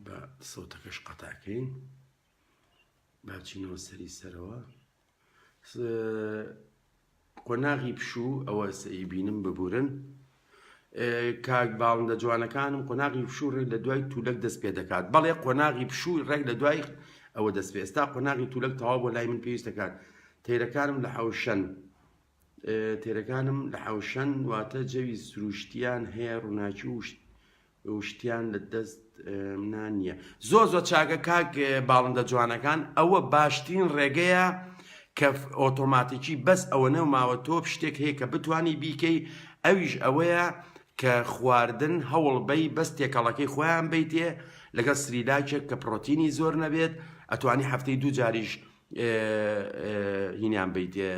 با سەوتەکەش قەتعکەین با بچینەوە سەری سەرەوە قۆناغی پشوو ئەوە سەیبینم ببورن کاک باڵندە جوانەکانم قۆناغی پشوو ڕێک لە دوای تولەک دەست پێ دەکات بەڵێ قۆناغی پشوو ڕێک لە دوای ئەوە دەست پێ ئێستا قۆناغی تولەک تەواو بۆ لای من پێویست دەکات تەیرەکانم لە حەوشەن تێرەکانم لە حەوشەن واتە جەوی سروشتیان هەیە ڕووناکی و شتیان لە دەست منا نییە. زۆر زۆر چاکە کاک باڵندە جوانەکان ئەوە باشترین ڕێگەیە کە ئۆتۆماتیکی بەس ئەوە نەماوە تۆ شتێک هەیە کە بتانی بیکەی ئەویش ئەوەیە کە خواردن هەوڵ بەی بەس تێکەڵەکەی خۆیان بیتێ لەگەڵ سریلاکێک کە پرۆتینی زۆر نەبێت ئەتوانی هەفتەی دوو جاریش هینیان بیتێ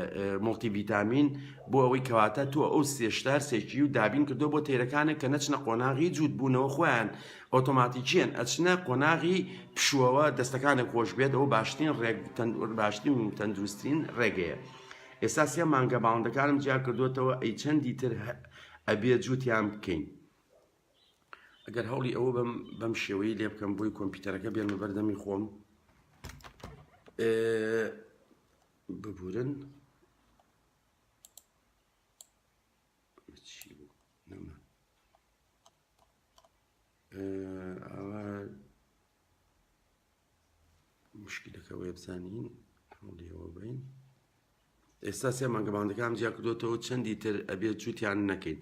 مڵتی ڤیتامین بۆ ئەوەی کەواتە تۆ ئەو سێشتار سێکی و دابین کردو بۆ تێرەکانێک کە نەچنە قۆناغی جووت بوونەوە خۆیان ئۆتۆماتیکیەن ئەچنە قۆناغی پشووەوە دەستەکانێک خۆش بێت ئەوە باشترین ڕێک باشترین و تەندروستترین ڕێگەیە ئێستا سێ مانگە باڵندەکانم جیا کردوێتەوە ئەی چەندی تر ئەبێ جووتیان بکەین ئەگەر هەوڵی ئەوە بەم بەم شێوەی لێ بکەم بۆی کۆمپیوتەرەکە بێنمە بەردەمی خۆم ببورن چی بوو نەما ئەوە. مشکلەکە وێ بزانین هەوڵیەوە بین ئێستا سێ مانگە باندەکان جیا کردوێتەوە چەندی تر ئەبێت جوتیان نەکەین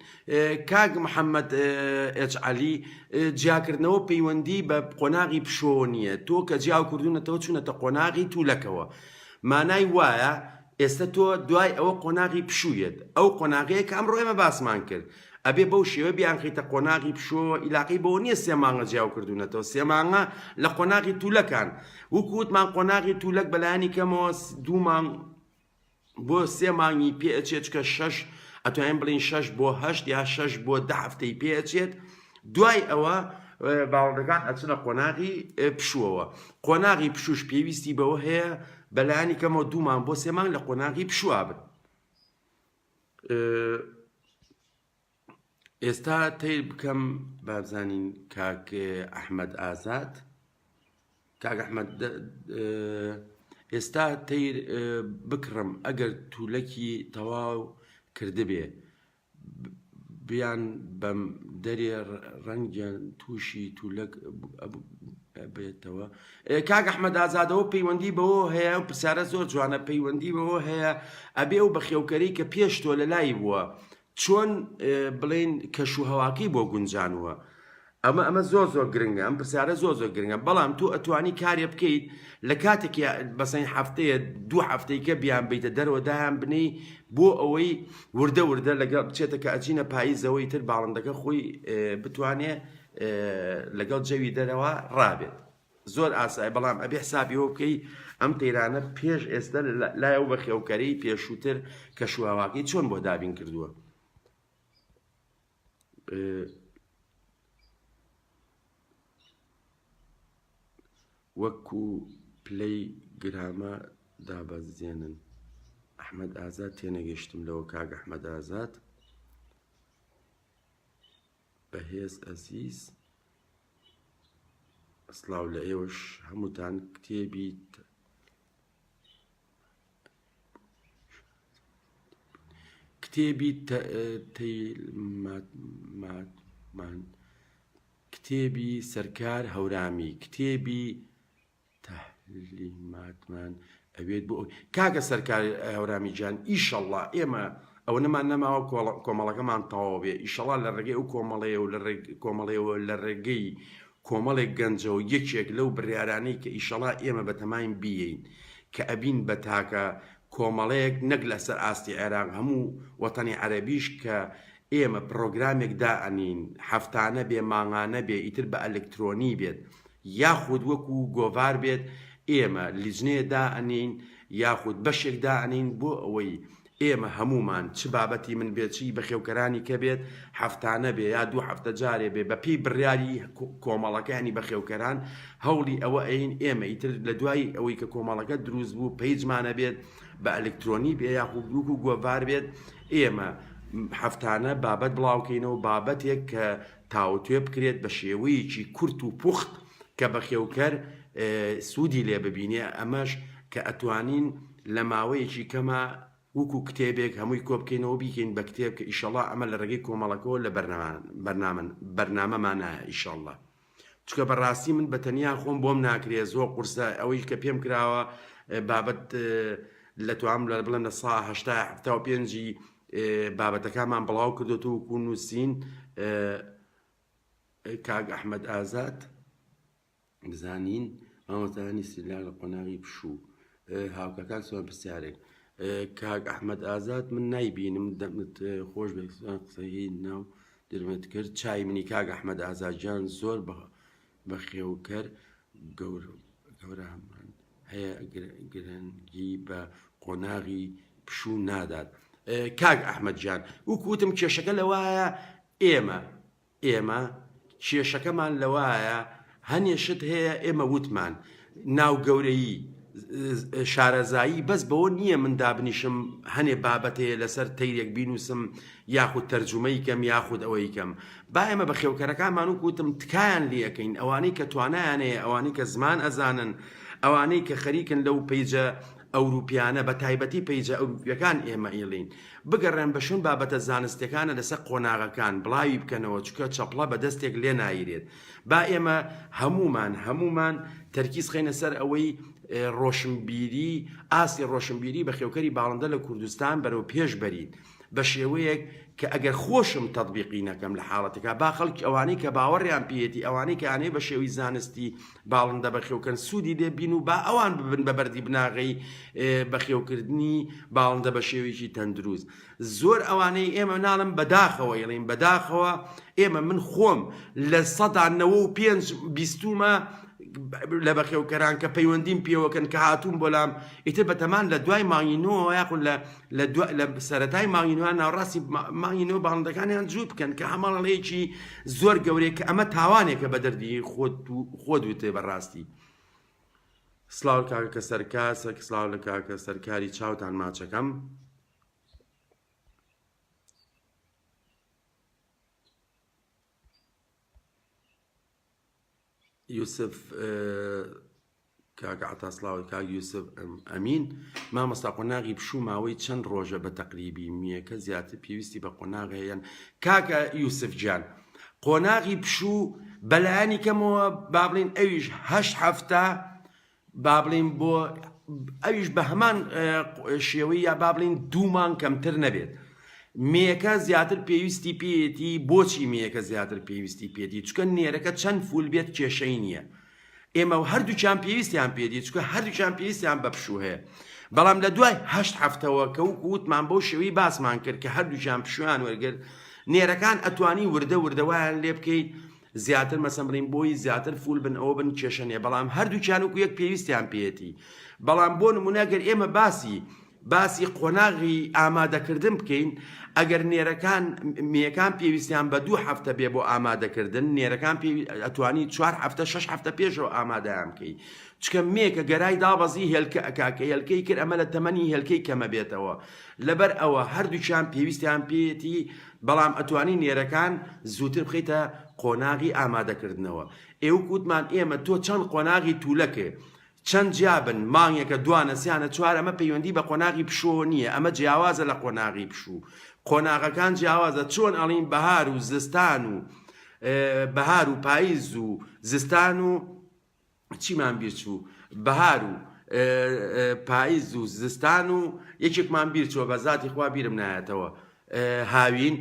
کاک محەممەد ئێچ علی جیاکردنەوە پەیوەندی بە قۆناغی پشۆوە نییە تۆ کە جیاو کردوونەتەوە چوونەتە قۆناغی تولەکەوە مانای وایە ئێستا تۆ دوای ئەوە قۆناغی پشوویەت ئەو قۆناغەیە کە ئەمڕۆ ئێمە باسمان کرد ئەبێ بەو شێوە بیانخەیتە قۆناغی پشووەوە ئیلاقەی بەوە نییە سێ مانگە جیاو کردوونەتەوە سێ مانگە لە قۆناغی تولەکان وەکو وتمان قۆناغی تولەک بەلایەنی کەمەوە دوو مانگ بۆ سێ مانگی پێ ئەچێت چکە شەش ئەتوانین بڵین شەش بۆ هەشت یا شەش بۆ دە هەفتەی پێ ئەچێت دوای ئەوە باڵندەکان ئەچنە قۆناغی پشووەوە قۆناغی پشوش پێویستی بەوە هەیە بەلایەنی کەمەوە دوو مانگ بۆ سێ مانگ لە قۆناغی پشووا بن. ئێستا تەیر بکەم بابزانین کاک ئەحمەد ئازاد کاک ئەحمەد ئێستا تەیر بکڕم ئەگەر تولەکی تەواو کردبێ بیان بەم دەرێ ڕەنگیان تووشی تولەک بێتەوە کاک ئەحمەد ئازادەوە پەیوەندی بەوە هەیە و پرسیارە زۆر جوانە پەیوەندی بەوە هەیە ئەبێ ئەو بەخێوکەری کە پێش تۆ لە لای بووە چۆن بڵێن کەش و هەواکەی بۆ گونجانوە ئەمە ئەمە زۆر زۆر گرنگە ئەم پرسیارە زۆر زۆر گرنگە بەڵام تۆ ئەتوانی کارێ بکەیت لە کاتێک بەسەین هەفتەیە دوو هەفتەیکە بیان بیتە دەرەوە دایان بنەی بۆ ئەوەی وردە وردە لەگەڵ بچێتە کە ئەچینە پاییزەوەی تر باڵندەکە خۆی بتوانێ لەگەڵ جەوی دەرەوە ڕابێت زۆر ئاسای بەڵام ئەبێ حسابی ئەوە بکەی ئەم تەیرانە پێش ئێستا لای ئەو بەخێوکەرەی پێشووتر کەشوهەواکەی چۆن بۆ دابین کردووە وەکو پلەی گرامە دابەزێنن ئەحمد ئازاد تێنەگەشتم لەوە کاک ئەحمد ئازاد بەهێز ئەزیز سڵاو لە ئێوەش هەمووتان کتێبی کتێبی تەیماتمان کتێبی سەرکار هەورامی کتێبی تەعلیماتمان ئەوێت بۆ کاکە سەرکار هەورامی گیان ئیشەڵڵا ئێمە ئەوەنەمان نەماوە کۆمەڵەکەمان تەواو بێ ئیشەڵا لە ڕێگەی ئەو کۆمەڵەیە و لە کۆمەڵەیەوە لە ڕێگەی کۆمەڵێک گەنجەوە یەکێک لەو بڕیارانەی کە ئیشەڵا ئێمە بەتەماین بیین کە ئەبین بە تاکە کۆمەڵەیەک نەک لەسەر ئاستی عێراق هەموو وەتەنی عەرەبیش کە ئێمە پڕۆگرامێک دائەنین هەفتانە بێ مانگانە بێ ئیتر بە ئەلکترۆنی بێت یاخود وەکو گۆڤار بێت ئێمە لیجنەیە دائەنێین یاخود بەشێک دائەنێین بۆ ئەوەی ئێمە هەموومان چ بابەتی من بێت چی بەخێوکەرانی کە بێت هەفتانە بێ یا دوو هەفتە جارێ بێ بە پێی بڕیاری کۆمەڵەکە ینی بەخێوکەران هەوڵی ئەوە ئەین ئێمە ئیتر لە دوای ئەوەی کە کۆمەڵەکە دروست بوو پەیجمانە بێت بە ئەلکترۆنی بێ یاخود وەکو گۆڤار بێت ئێمە هەفتانە بابەت بڵاوکەینەوە بابەتێک کە تاوتوێ بکرێت بە شێوەیەکی کورت و پوخت کە بەخێوکەر سوودی لێ ببینێ ئەمەش کە ئەتوانین لە ماوەیەکی کەما وەکو کتێبێک هەمووی کۆبکەینەوە بیکەین بە کتێب کە ئیشەڵا ئەمە لە ڕێگەی کۆمەڵەکەوە لە بەرنامەمانایە ئیشەڵا چونکە بەڕاستی من بە تەنیا خۆم بۆم ناکرێ زۆر قورسە ئەوەی کە پێم کراوە بابەت لە توام لە بڵێم لە سا هەشتا حەفتا و پێنجی بابەتەکانمان بڵاو کردوێت و نووسین کاک ئەحمد ئازاد بزانین مامۆستایانی سیلا لە قۆناغی پشوو هاوکەکان سوان پرسیارێک کاک ئەحمد ئازاد من نایبینم دەمت خۆش بێت قسەی ناو درمت کرد چای منی کاک ئەحمد ئازاد گیان زۆر بەخێوکەر گەورەمان هەیە گرنگی بە قۆناغی پشوو نادات کاک ئەحمد گیان وەکو وتم کێشەکە لەوایە ئێمە ئێمە کێشەکەمان لەوایە هەنێ شت هەیە ئێمە وتمان ناو گەورەیی شارەزایی بەس بەوە نییە من دابنیشم هەنێ بابەت هەیە لەسەر تەیرێک بینوسم یاخود تەرجومەی کەم یاخود ئەوەی کەم با ئێمە بەخێوکەرەکانمان وەک وتم تکایان لێ ئەکەین ئەوانەی کە توانایان هەیە ئەوانەی کە زمان ئەزانن ئەوانەی کە خەریکن لەو پەیجە ئەوروپیانە بە تایبەتی پەیجە ئەوروپیەکان ئێمە ئیڵین بگەڕێن بە شوێن بابەتە زانستیەکانە لەسەر قۆناغەکان بڵاوی بکەنەوە چونکە چەپڵە بە دەستێک لێ نایرێت با ئێمە هەموومان هەموومان تەرکیز خەینە سەر ئەوەی. ڕۆشنبیری ئاستی ڕۆشنبیری بەخێوکەری باڵندە لە کوردستان بەرەو پێش بەرین بە شێوەیەک کە ئەگەر خۆشم تەتبیقی نەکەم لە حاڵەتێکا با خەڵکی ئەوانەی کە باوەڕیان پێیەتی ئەوانەی کە ئەیانەوێ بە شێوەی زانستی باڵندە بەخێوکەن سوودی لێ بین و با ئەوان ببن بە بەردی بناغەی بەخێوکردنی باڵندە بە شێوەیەکی تەندروست زۆر ئەوانەی ئێمە ناڵم بەداخەوە ئەیڵێین بەداخەوە ئێمە من خۆم 95% بیستومە لە بەخێوکەران کە پەیوەندیم پێوەکەن کە هاتوون بۆلام ئیتر بەتەمان لە دوای مانگی نۆوە یاخود لە لە لە سەرەتای مانگی نۆ ناوەڕاستی مانگی نۆ باڵندەکانیان جووت بکەن کە هەماڵەیەکی زۆر گەورەیە کە ئەمە تاوانێکە بە دەردی خۆت خۆت وتێ بەڕاستی سلااو کاکە سەرکار سەر سلااو لە کاکە سەرکاری چاوتان ماچەکەم یوسف کاک عەتا سڵاوت کاک یوسف ئەمین مامۆستا قۆناغی پشوو ماوەی چەند ڕۆژە بە تەقریبی میەکە زیاتر پێویستی بە قۆناغ هەیە یان کاکە یوسف گیان قۆناغی پشوو بەلایەنی کەمەوە با بڵین ئەویش هەشت هەفتە با بڵین بۆ ئەویش بە هەمان شێوەی یا با بڵین دوو مانگ کەمتر نەبێت مێیەکە زیاتر پێویستی پێیەتی بۆچی مێیەکە زیاتر پێویستی پێیەتی چونکە نێرەکە چەند فول بێت کێشەی نییە ئێمە و هەردووکیان پێویستیان پێدی چونکە هەردووکیان پێویستیان بە پشوو هەیە بەڵام لە دوای هەشت هەفتەوە کە وەکو وتمان بەو شێوەی باسمان کرد کە هەردووکیان پشویان وەرگرت نێرەکان ئەتوانی وردە وردە وایان لێ بکەیت زیاتر مەسەن بڵین بۆی زیاتر فول بن ئەوە بن کێشە نیە بەڵام هەردووکیان وەکو یەک پێویستیان پێیەتی بەڵام بۆ نمونە گەر ئێمە باسی باسی قۆناغی ئامادەکردن بکەین، ئەگەر نێرەکان مێیەکان پێویستیان بە دوو هەفتە بێ بۆ ئامادەکردن، نێرەکان ئەتوانی چوار هەفتە شەش هەفتە پێشەوە ئامادەیان بکەی، چونکە مێ کە گەرای دابەزی هێلکە ئەکا، کە هێلکەی کرد ئەمە لە تەمەنی هێلکەی کەمە بێتەوە، لەبەر ئەوە هەردووکیان پێویستیان پێیەتی، بەڵام ئەتوانی نێرەکان زووتر بخەیتە قۆناغی ئامادەکردنەوە. ئێ وەک وتمان ئێمە تۆ چەند قۆناغی تولەکێ چەند جیا بن، مانگێکە، دوانە، سیانە، چوار، ئەمە پەیوەندی بە قۆناغی پشووەوە نییە، ئەمە جیاوازە لە قۆناغی پشوو، قۆناغەکان جیاوازە، چۆن ئەڵین بەهار و زستان و بەهار و پایز و زستان و چیمان بیر چوو، بەهار و پایز و زستان و یەکێکمان بیر چووە بە زاتی خوا بیرم نایەتەوە. هاوین،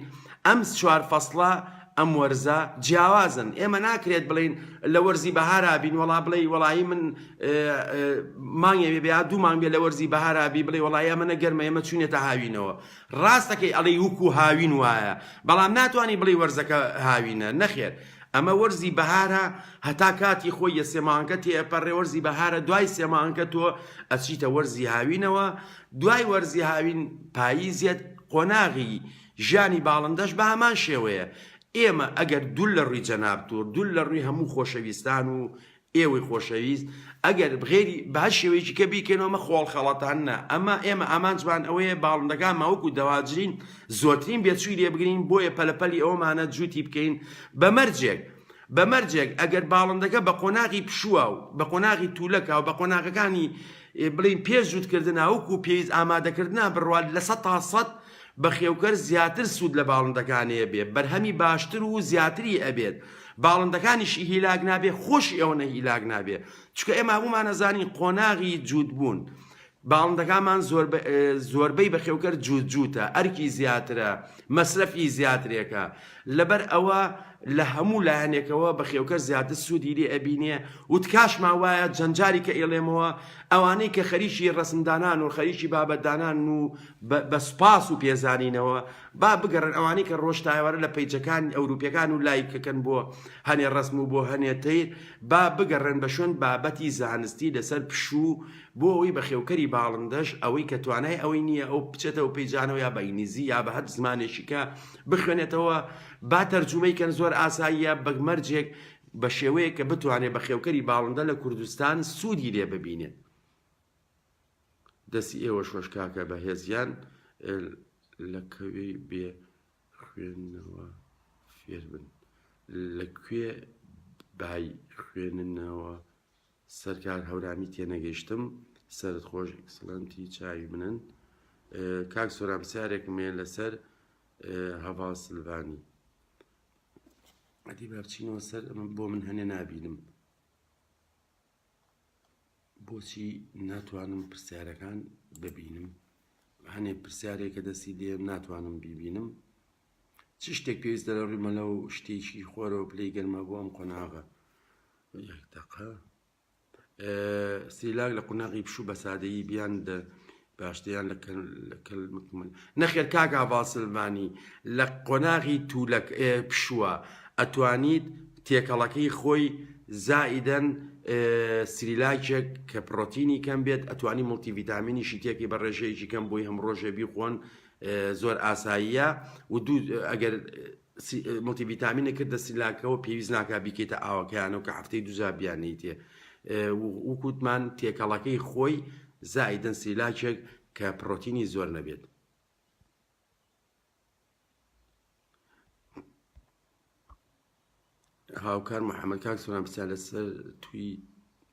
ئەم چوار فەسڵە، ئەم وەرزە، جیاوازن، ئێمە ناکرێت بڵێین لە وەرزی بەهارا بین وەڵا بڵێی وەڵایی من مانگێ بێ یا دوو مانگ بێ لە وەرزی بەهارا بی بڵێ وەڵایی ئەمە نە گەرمە ئێمە چوینەتە هاوینەوە ڕاستەکەی ئەڵێی وکو هاوین وایە بەڵام ناتوانی بڵێی وەرزەکە هاوینە نەخێر ئەمە وەرزی بەهارە هەتا کاتی خۆی یە سێ مانگە تێئەپەڕێ وەرزی بەهارە دوای سێ مانگە تۆ ئەچیتە وەرزی هاوینەوە دوای وەرزی هاوین پاییز یەت، قۆناغی ژیانی باڵندەش بە هەمان شێوەیە، ئێمە ئەگەر دوور لە ڕووی جەنابت و دوور لە ڕووی هەموو خۆشەویستان و ئێوەی خۆشەویست ئەگەر غێری بە هەر شێوەیەکی کە بیکەینەوە ئەمە خۆڵ خەڵەتاندنە، ئەمە ئێمە ئامانجمان ئەوەیە باڵندەکانمان وەکو دەواجرین زۆرترین بێچووی لێ بگرین بۆیە پەلەپەلی ئەوەمانە جووتی بکەین بە مەرجێک بە مەرجێک ئەگەر باڵندەکە بە قۆناغی پشووە و بە قۆناغی توولەکە و بە قۆناغەکانی بڵێین پێش جووتکردنا وەکو پێویست ئامادەکردنا بڕوات 100% بەخێوکەر زیاتر سوود لە باڵندەکانی ئەبێ بەرهەمی باشتر و زیاتری ئەبێت باڵندەکانیشی هیلاک نابێ خۆشی ئەوەنە هیلاک نابێ چونکە ئێمە هەموومان ئەزانین قۆناغی جووتبوون باڵندەکانمان زۆربەی بەخێوکەر جووت جووتە، ئەرکی زیاترە، مەسرەفی زیاترێکە، لەبەر ئەوە لە هەموو لایەنێکەوە بەخێوکەر زیاتر سوودی لێ ئەبینێ و تکاشمان وایە جەند جاری کە ئیڵێمەوە ئەوانەی کە خەریکی ڕەسمدانان و خەریکی بابەتدانان و بە سوپاس و پێزانینەوە با بگەڕێن ئەوانەی کە ڕۆژ تا ئێوارە لە پەیجەکان ئەوروپیەکان و لایکەکەن بۆ هەنێ ڕەسم و بۆ هەنێ تەیر با بگەڕێن بە شوێن بابەتی زانستی لەسەر پشوو بۆ ئەوەی بەخێوکەری باڵندەش ئەوەی کە توانای ئەوەی نییە ئەو بچێتەوە پەیجانەوە یا بە ئینگلیزی یا بە هەر زمانێکی کە بخوێنێتەوە با تەرجومەی کەن زۆر ئاساییە بە مەرجێک بە شێوەیەک کە بتوانێت بەخێوکەری باڵندە لە کوردستان سوودی لێ ببینێت. دەستی ئێوەش خۆش کاکە بەهێز گیان لە کەوێی بێ خوێندنەوە فێر بن لە کوێ بای خوێننەوە سەرکار هەورامی تێنەگەیشتم سەرت خۆش excellent ی چاوی منن کاک سۆران پرسیارێکم هەیە لەسەر هەڤاڵ سلڤانی ئەدی با بچینەوە سەر ئەمە بۆ من هەنێ نابینم. بۆچی ناتوانم پرسیارەکان ببینم؟ هەنێ پرسیارێکە دەستی دێم ناتوانم بیبینم. چ شتێک پێویستە لە ڕووی مەلە و شتێکی خۆرەوە پلەی گەرما بۆ ئەم قۆناغە؟ یەک دەقە. سریلاک لە قوناغی پشوو بە سادەیی بیان دە باشتریان لە نەخێر کاک ئاڤاڵ سلڤانی لە قۆناغی تولەک پشووە ئەتوانیت تێکەڵەکەی خۆی زائیدەن سریلاکێک کە پڕۆتینی کەم بێت ئەتوانی مڵتی ڤیتامینیشی تێکی بە ڕێژەیەکی کەم بۆی هەم ڕۆژێ بیخۆن زۆر ئاساییە و دوو ئەگەر مڵتی ڤیتامینە کردە سریلاکەوە پێویست ناکا بیکەیتە ئاوەکەیانەوە کە هەفتەی دووجار بیانەیتێ وکوتمان تێکەڵەکەی خۆی زائیدەن سریلاکێک کە پڕۆتینی زۆر نەبێت. هاوکار محەممەد کاک سۆران پرسیار لەسەر توی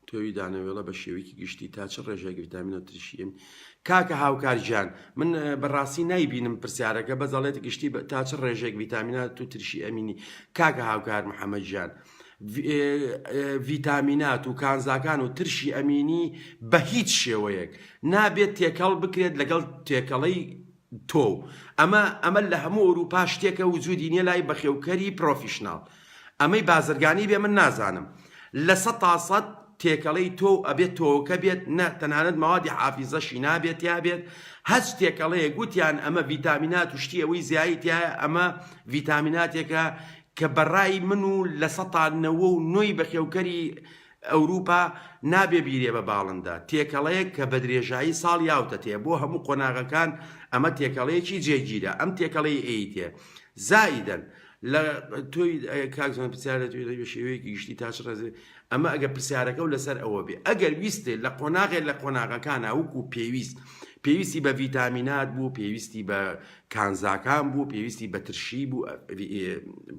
تۆوی دانەوێڵە بە شێوەیەکی گشتی تا چ ڕێژەیەک ڤیتامین و ترشی ئەم کاکە هاوکار گیان من بەڕاستی نایبینم پرسیارەکە بەس ئەڵێت گشتی تا چ ڕێژەیەک ڤیتامینات و ترشی ئەمینی کاکە هاوکار محەممەد گیان ڤیتامینات و کانزاکان و ترشی ئەمینی بە هیچ شێوەیەک نابێت تێکەڵ بکرێت لەگەڵ تێکەڵەی تۆو ئەمە ئەمە لە هەموو ئەوروپا شتێکە وجودی نیە لای بەخێوکەری professional ئەمەی بازرگانی بێ من نازانم لە سەتا سەد تێکەڵەی تۆو ئەبێت تۆوەکە بێت نە تەنانەت مەوادی حافیزەشی نابێت تیا بێت هەچ تێکەڵەیەک وتیان ئەمە ڤیتامینات و شتی ئەوەی زیایی تیایە ئەمە ڤیتامیناتێکە کە بەڕای من و لە سەتا نەوە و نۆی بەخێوکەری ئەوروپا نابێ بیرێ بە باڵندە، تێکەڵەیەک کە بە درێژایی ساڵ یاوتە تێ بۆ هەموو قۆناغەکان ئەمە تێکەڵەیەکی جێگیرە ئەم تێکەڵەی ئەیتێ زائیدەن لە تۆی کاک زۆن پرسیار لە تۆی بە شێوەیەکی گشتی تا چ ڕێزێ ئەمە ئەگەر پرسیارەکە و لەسەر ئەوە بێ ئەگەر ویستێ لە قۆناغێ لە قۆناغەکانە وەکو پێویست پێویستی بە ڤیتامینات بوو پێویستی بە کانزاکان بوو، پێویستی بە ترشی بوو،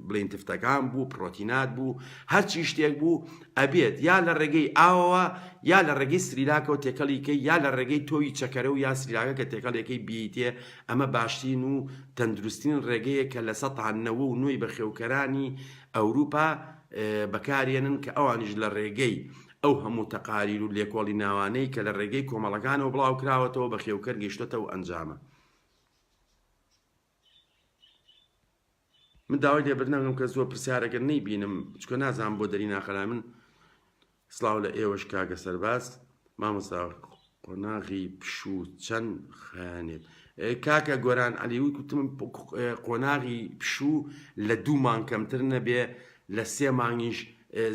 بڵێین تفتەکان بوو، پڕۆتینات بوو، هەرچی شتێک بوو ئەبێت یا لە ڕێگەی ئاوەوە یا لە ڕێگەی سریلاکەوە تێکەڵی کەی یا لە ڕێگەی تۆوی چەکەرە و یا سریلاکە کە تێکەڵێکەی بیەیتێ ئەمە باشترین و تەندروستترین ڕێگەیە کە لە سەتا نەوە و نۆی بەخێوکەرانی ئەوروپا بەکارێنن کە ئەوانیش لە ڕێگەی ئەو هەموو تەقاریر و لێکۆڵیناوانەی کە لە ڕێگەی کۆمەڵەکانەوە بڵاوکراوەتەوە بەخێوکەر گەیشتۆتە ئەو ئەنجامە. من داوای لێبردن ئەکەم کە زۆر پرسیارەکە نەیبینم چکە نازانم بۆ دەری ناخەلا من سڵاو لە ئێوەش کاکە سەرباز مامۆستا قۆناغی پشوو چەند خایەنێت کاکە گۆران علی وتم قۆناغی پشوو لە دوو مانگ کەمتر نەبێ لە سێ مانگیش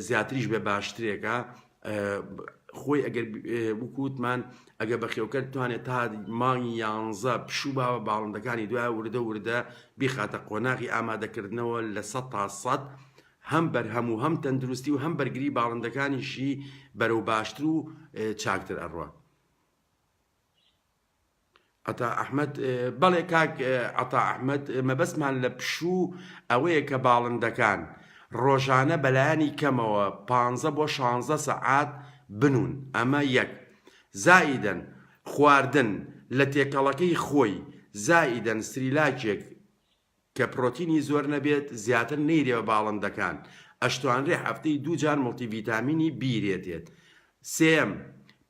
زیاتریش بێ باشترێکە خۆی ئەگەر وەکو وتمان ئەگەر بەخێوکەر بتوانێت تا مانگی یانزە پشوو باوە باڵندەکانی دوای وردە وردە بیخاتە قۆناغی ئامادەکردنەوە لە سە تا سەد هەم بەرهەم و هەم تەندروستی و هەم بەرگری باڵندەکانیشی بەرەو باشتر و چاکتر ئەڕوا. عەتا ئەحمەد، بەڵێ کاک عەتا ئەحمەد، مەبەستمان لە پشوو ئەوەیە کە باڵندەکان ڕۆژانە بەلایەنی کەمەوە پانزە بۆ شانزە سەعات بنوون، ئەمە یەک. زائیدەن خواردن لە تێکەڵەکەی خۆی، زائیدەن سریلاکێک کە پرۆتینی زۆر نەبێت زیاتر نەیرێ بە باڵندەکان، ئەشتوانرێ هەفتەی دوو جار مڵتی ڤیتامینی بیرێتێت. سێیەم،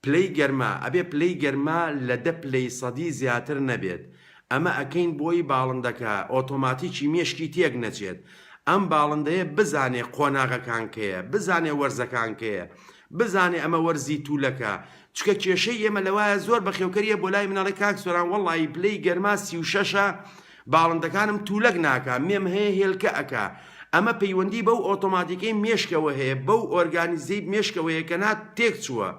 پلەی گەرما، ئەبێ پلەی گەرما لە دە پلەی سەدی زیاتر نەبێت، ئەمە ئەکەین بۆی باڵندەکە ئۆتۆماتیکی مێشکی تێک نەچێت، ئەم باڵندەیە بزانێ قۆناغەکان کەیە، بزانێ وەرزەکان کەیە، بزانێ ئەمە وەرزی تولەکە، چونکە کێشەی ئێمە لەوایە زۆر بەخێوکەریە بۆ لای من ئەڵێ کاک سۆران وەڵایی پلەی گەرما 36 ە باڵندەکانم تولەک ناکا مێم هەیە هێلکە ئەکا ئەمە پەیوەندی بەو ئۆتۆماتیکەی مێشکەوە هەیە بەو ئۆرگانیزەی مێشکەوەیە کە نا تێک چووە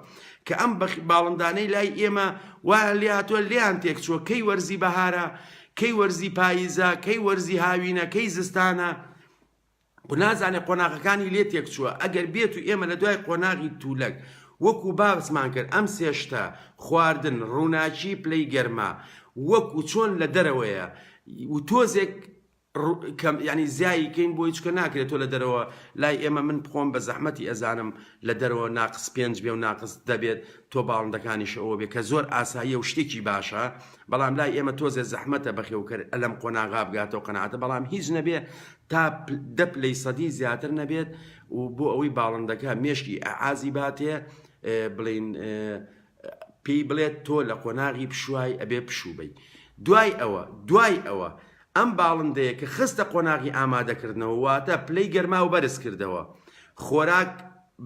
کە ئەم باڵندانەی لای ئێمە وایان لێ هاتووە لێیان تێک چووە کەی وەرزی بەهارە کەی وەرزی پاییزە کەی وەرزی هاوینە کەی زستانە و نازانێ قۆناغەکانی لێ تێکچووە، ئەگەر بێت و ئێمە لە دوای قۆناغی تولەک وەکو باسمان کرد ئەم سێ شتە، خواردن، ڕووناکی، پلەی گەرما، وەکو چۆن لە دەرەوەیە و تۆزێک کەم یانی زیایی کەین بۆی چونکە ناکرێت تۆ لە دەرەوە لای ئێمە من خۆم بە زەحمەتی ئەزانم لە دەرەوە ناقس پێنج بێ و ناقس دە بێت تۆ باڵندەکانیش ئەوە بێ کە زۆر ئاساییە و شتێکی باشە بەڵام لای ئێمە تۆزێ زەحمەتە بەخێوکەر لەم قۆناغا بگاتەوە قەناعەتە بەڵام هیچ نەبێ تا دە پلەی سەدی زیاتر نەبێت و بۆ ئەوەی باڵندەکە مێشکی ئەعازی باتێ. بڵین پێی بڵێت تۆ لە قۆناغی پشوای ئەبێ پشوو بەی دوای ئەوە دوای ئەوە ئەم باڵندەیە کە خستە قۆناغی ئامادەکردنەوە واتە پلەی گەرما و بەرز کردەوە خۆراک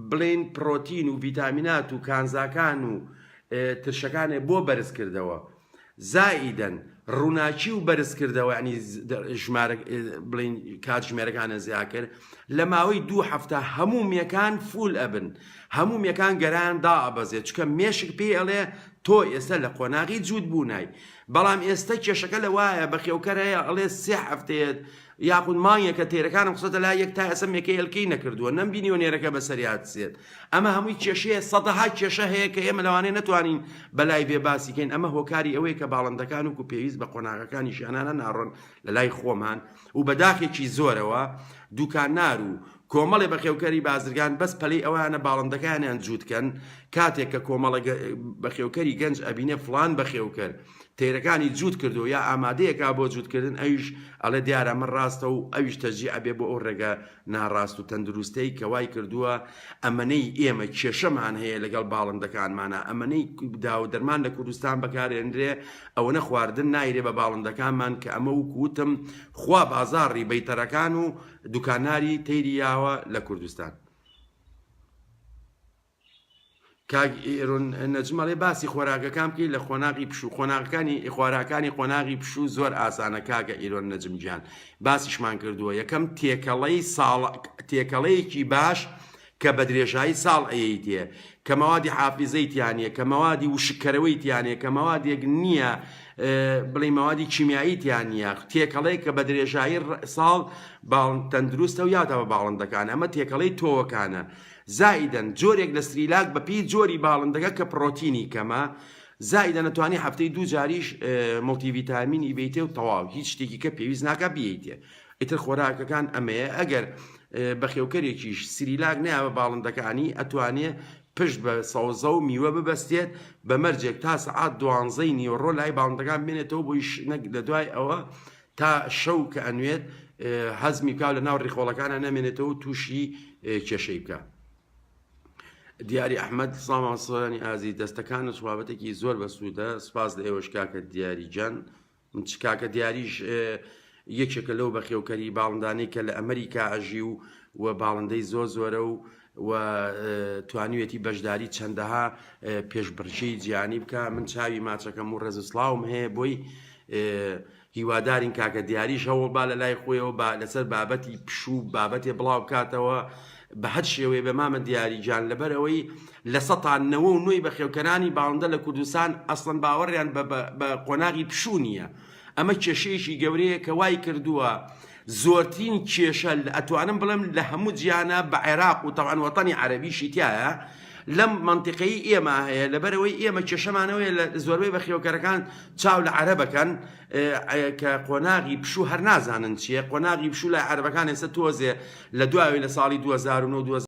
بڵێین پڕۆتین و ڤیتامینات و کانزاکان و ترشەکانێ بۆ بەرز کردەوە زائیدەن ڕووناکی و بەرز کردەوە ینی ژمارە بڵین کاتژمێرەکانە زیا کرد لە ماوەی دوو هەفتە هەموو مێکان full ئەبن هەموو مێکان گەران دا ئەبەزێت چکە مێشک پێی ئەڵێ تۆ ئێستا لە قۆناغی جووت بوونای بەڵام ئێستا کێشەکە لە وایە بەخێوکەر هەیە ئەڵێ سێ هەفتەیەت یاخود مانگێکە تێرەکانم خستۆتە لای یەک تا ئێستا مێکەی ئەلکەی نەکردووە نەمبینیوە نێرەکە بەسەریا بچێت ئەمە هەمووی کێشەیە سەدەها کێشە هەیە کە ئێمە لەوانەیە نەتوانین بەلای بێ باسی کەین ئەمە هۆکاری ئەوەیە کە باڵندەکان وکو پێویست بە قۆناغەکانی ژیانانە ناڕۆن لە لای خۆمان و بەداخێکی زۆرەوە دوکانار و کۆمەڵێ بەخێوکەری بازرگان بەس پەلەی ئەوانە باڵندەکانیان جووتکەن کاتێک کە کۆمەڵە بەخێوکەری گەنج ئەبینێ فڵان بەخێوکەر تەیرەکانی جووت کردووە یا ئامادەیەکا بۆ جووتکردن ئەویش ئەڵێ دیارە ئەمە ڕاستە و ئەویش تەرجیح ئەبێ بۆ ئەو ڕێگە ناڕاست و تەندروستەی کە وای کردووە ئەمەنەی ئێمە کێشەمان هەیە لەگەڵ باڵندەکانمانا ئەمەنەی داو دەرمان لە کوردستان بەکارێنرێ ئەوەنە خواردن نایرێ بە باڵندەکانمان کە ئەمە وەکو وتم خوا بازاڕی بەیتەرەکان و دوکاناری تەیری یاوە لە کوردستان. کاک ئیرون نەجم ئەڵێ باسی خۆراکەکان بکەی لە قۆناغی پشوو قۆناغەکانی خۆراکانی قۆناغی پشوو زۆر ئاسانە کاکە ئیرۆن نەجم گیان باسیشمان کردووە یەکەم تێکەڵەی ساڵ تێکەڵەیەکی باش کە بە درێژایی ساڵ ئەیەیتێ کە مەوادی حافیزەی تیانە کە مەوادی وشککەرەوەی تیانە کە مەوادێک نییە بڵێ مەوادی کیمیایی تیان نییە تێکەڵەیە کە بە درێژایی ساڵ باڵ تەندروستە و یاوتە بە باڵندەکان ئەمە تێکەڵەی تۆوەکانە زائیدەن جۆرێک لە سریلاک بە پێی جۆری باڵندەکە کە پڕۆتینی کەمە زائیدەن ئەتوانی هەفتەی دوو جاریش multivitamin ی بیتێ و تەواو هیچ شتێکی کە پێویست ناکا بیەیتێ ئیتر خۆراکەکان ئەمەیە ئەگەر بەخێوکەرێکیش سریلاک نیا بە باڵندەکانی ئەتوانێ پشت بە سەوزە و میوە ببەستێت بە مەرجێک تا سەعات دوانزەی نیوەڕۆ لای باڵندەکان بمێنێتەوە بۆیش نەک لە دوای ئەوە تا شەو کە ئەنوێت هەزمی بکا و لە ناو ڕیخۆڵەکانا نەمێنێتەوە و تووشی کێشەی بکا. دیاری ئەحمەد سڵاو مامۆستایانی ئازیز دەستەکانت بابەتێکی زۆر بەسوودە سپاس لە ئێوەش کاکە دیاری گیان من چ کاکە دیاریش یەکێکە لەو بەخێوکەری باڵندانەی کە لە ئەمریکا ئەژی و و باڵندەی زۆر زۆرە و و توانیوێتی بەشداری چەندەها پێشبڕکێی جیهانی بکە من چاوی ماچەکەم و ڕێز و سڵاوم هەیە بۆی هیوادارین کاکە دیاریش هەوڵ با لەلای خۆیەوە با لەسەر بابەتی پشوو بابەتێ بڵاو بکاتەوە بە هەر شێوەیە بە مامە دیاری گیان لەبەر ئەوەی لە سەتا نەوە و نۆی بەخێوکەرانی باڵندە لە کوردستان ئەسڵەن باوەڕیان بە بە قۆناغی پشوو نییە ئەمە کێشەیەکی گەورەیە کە وای کردووە زۆرترین کێشە ئەتوانم بڵێم لە هەموو جیهانا بە عێراق و تەوان وەتەنی عەرەبیشی تایە لەم مەنتیقەی ئێمە هەیە لەبەرەوەی ئێمە کێشەمانەوەیە لە زۆربەی بەخێوکەرەکان چاو لە عەرەبەکەن کە قۆناغی پشوو هەر نازانن چییە قۆناغی پشوو لای عەرەبەکان ئێستا تۆزێ لە دواوی لە ساڵی 2009 2000.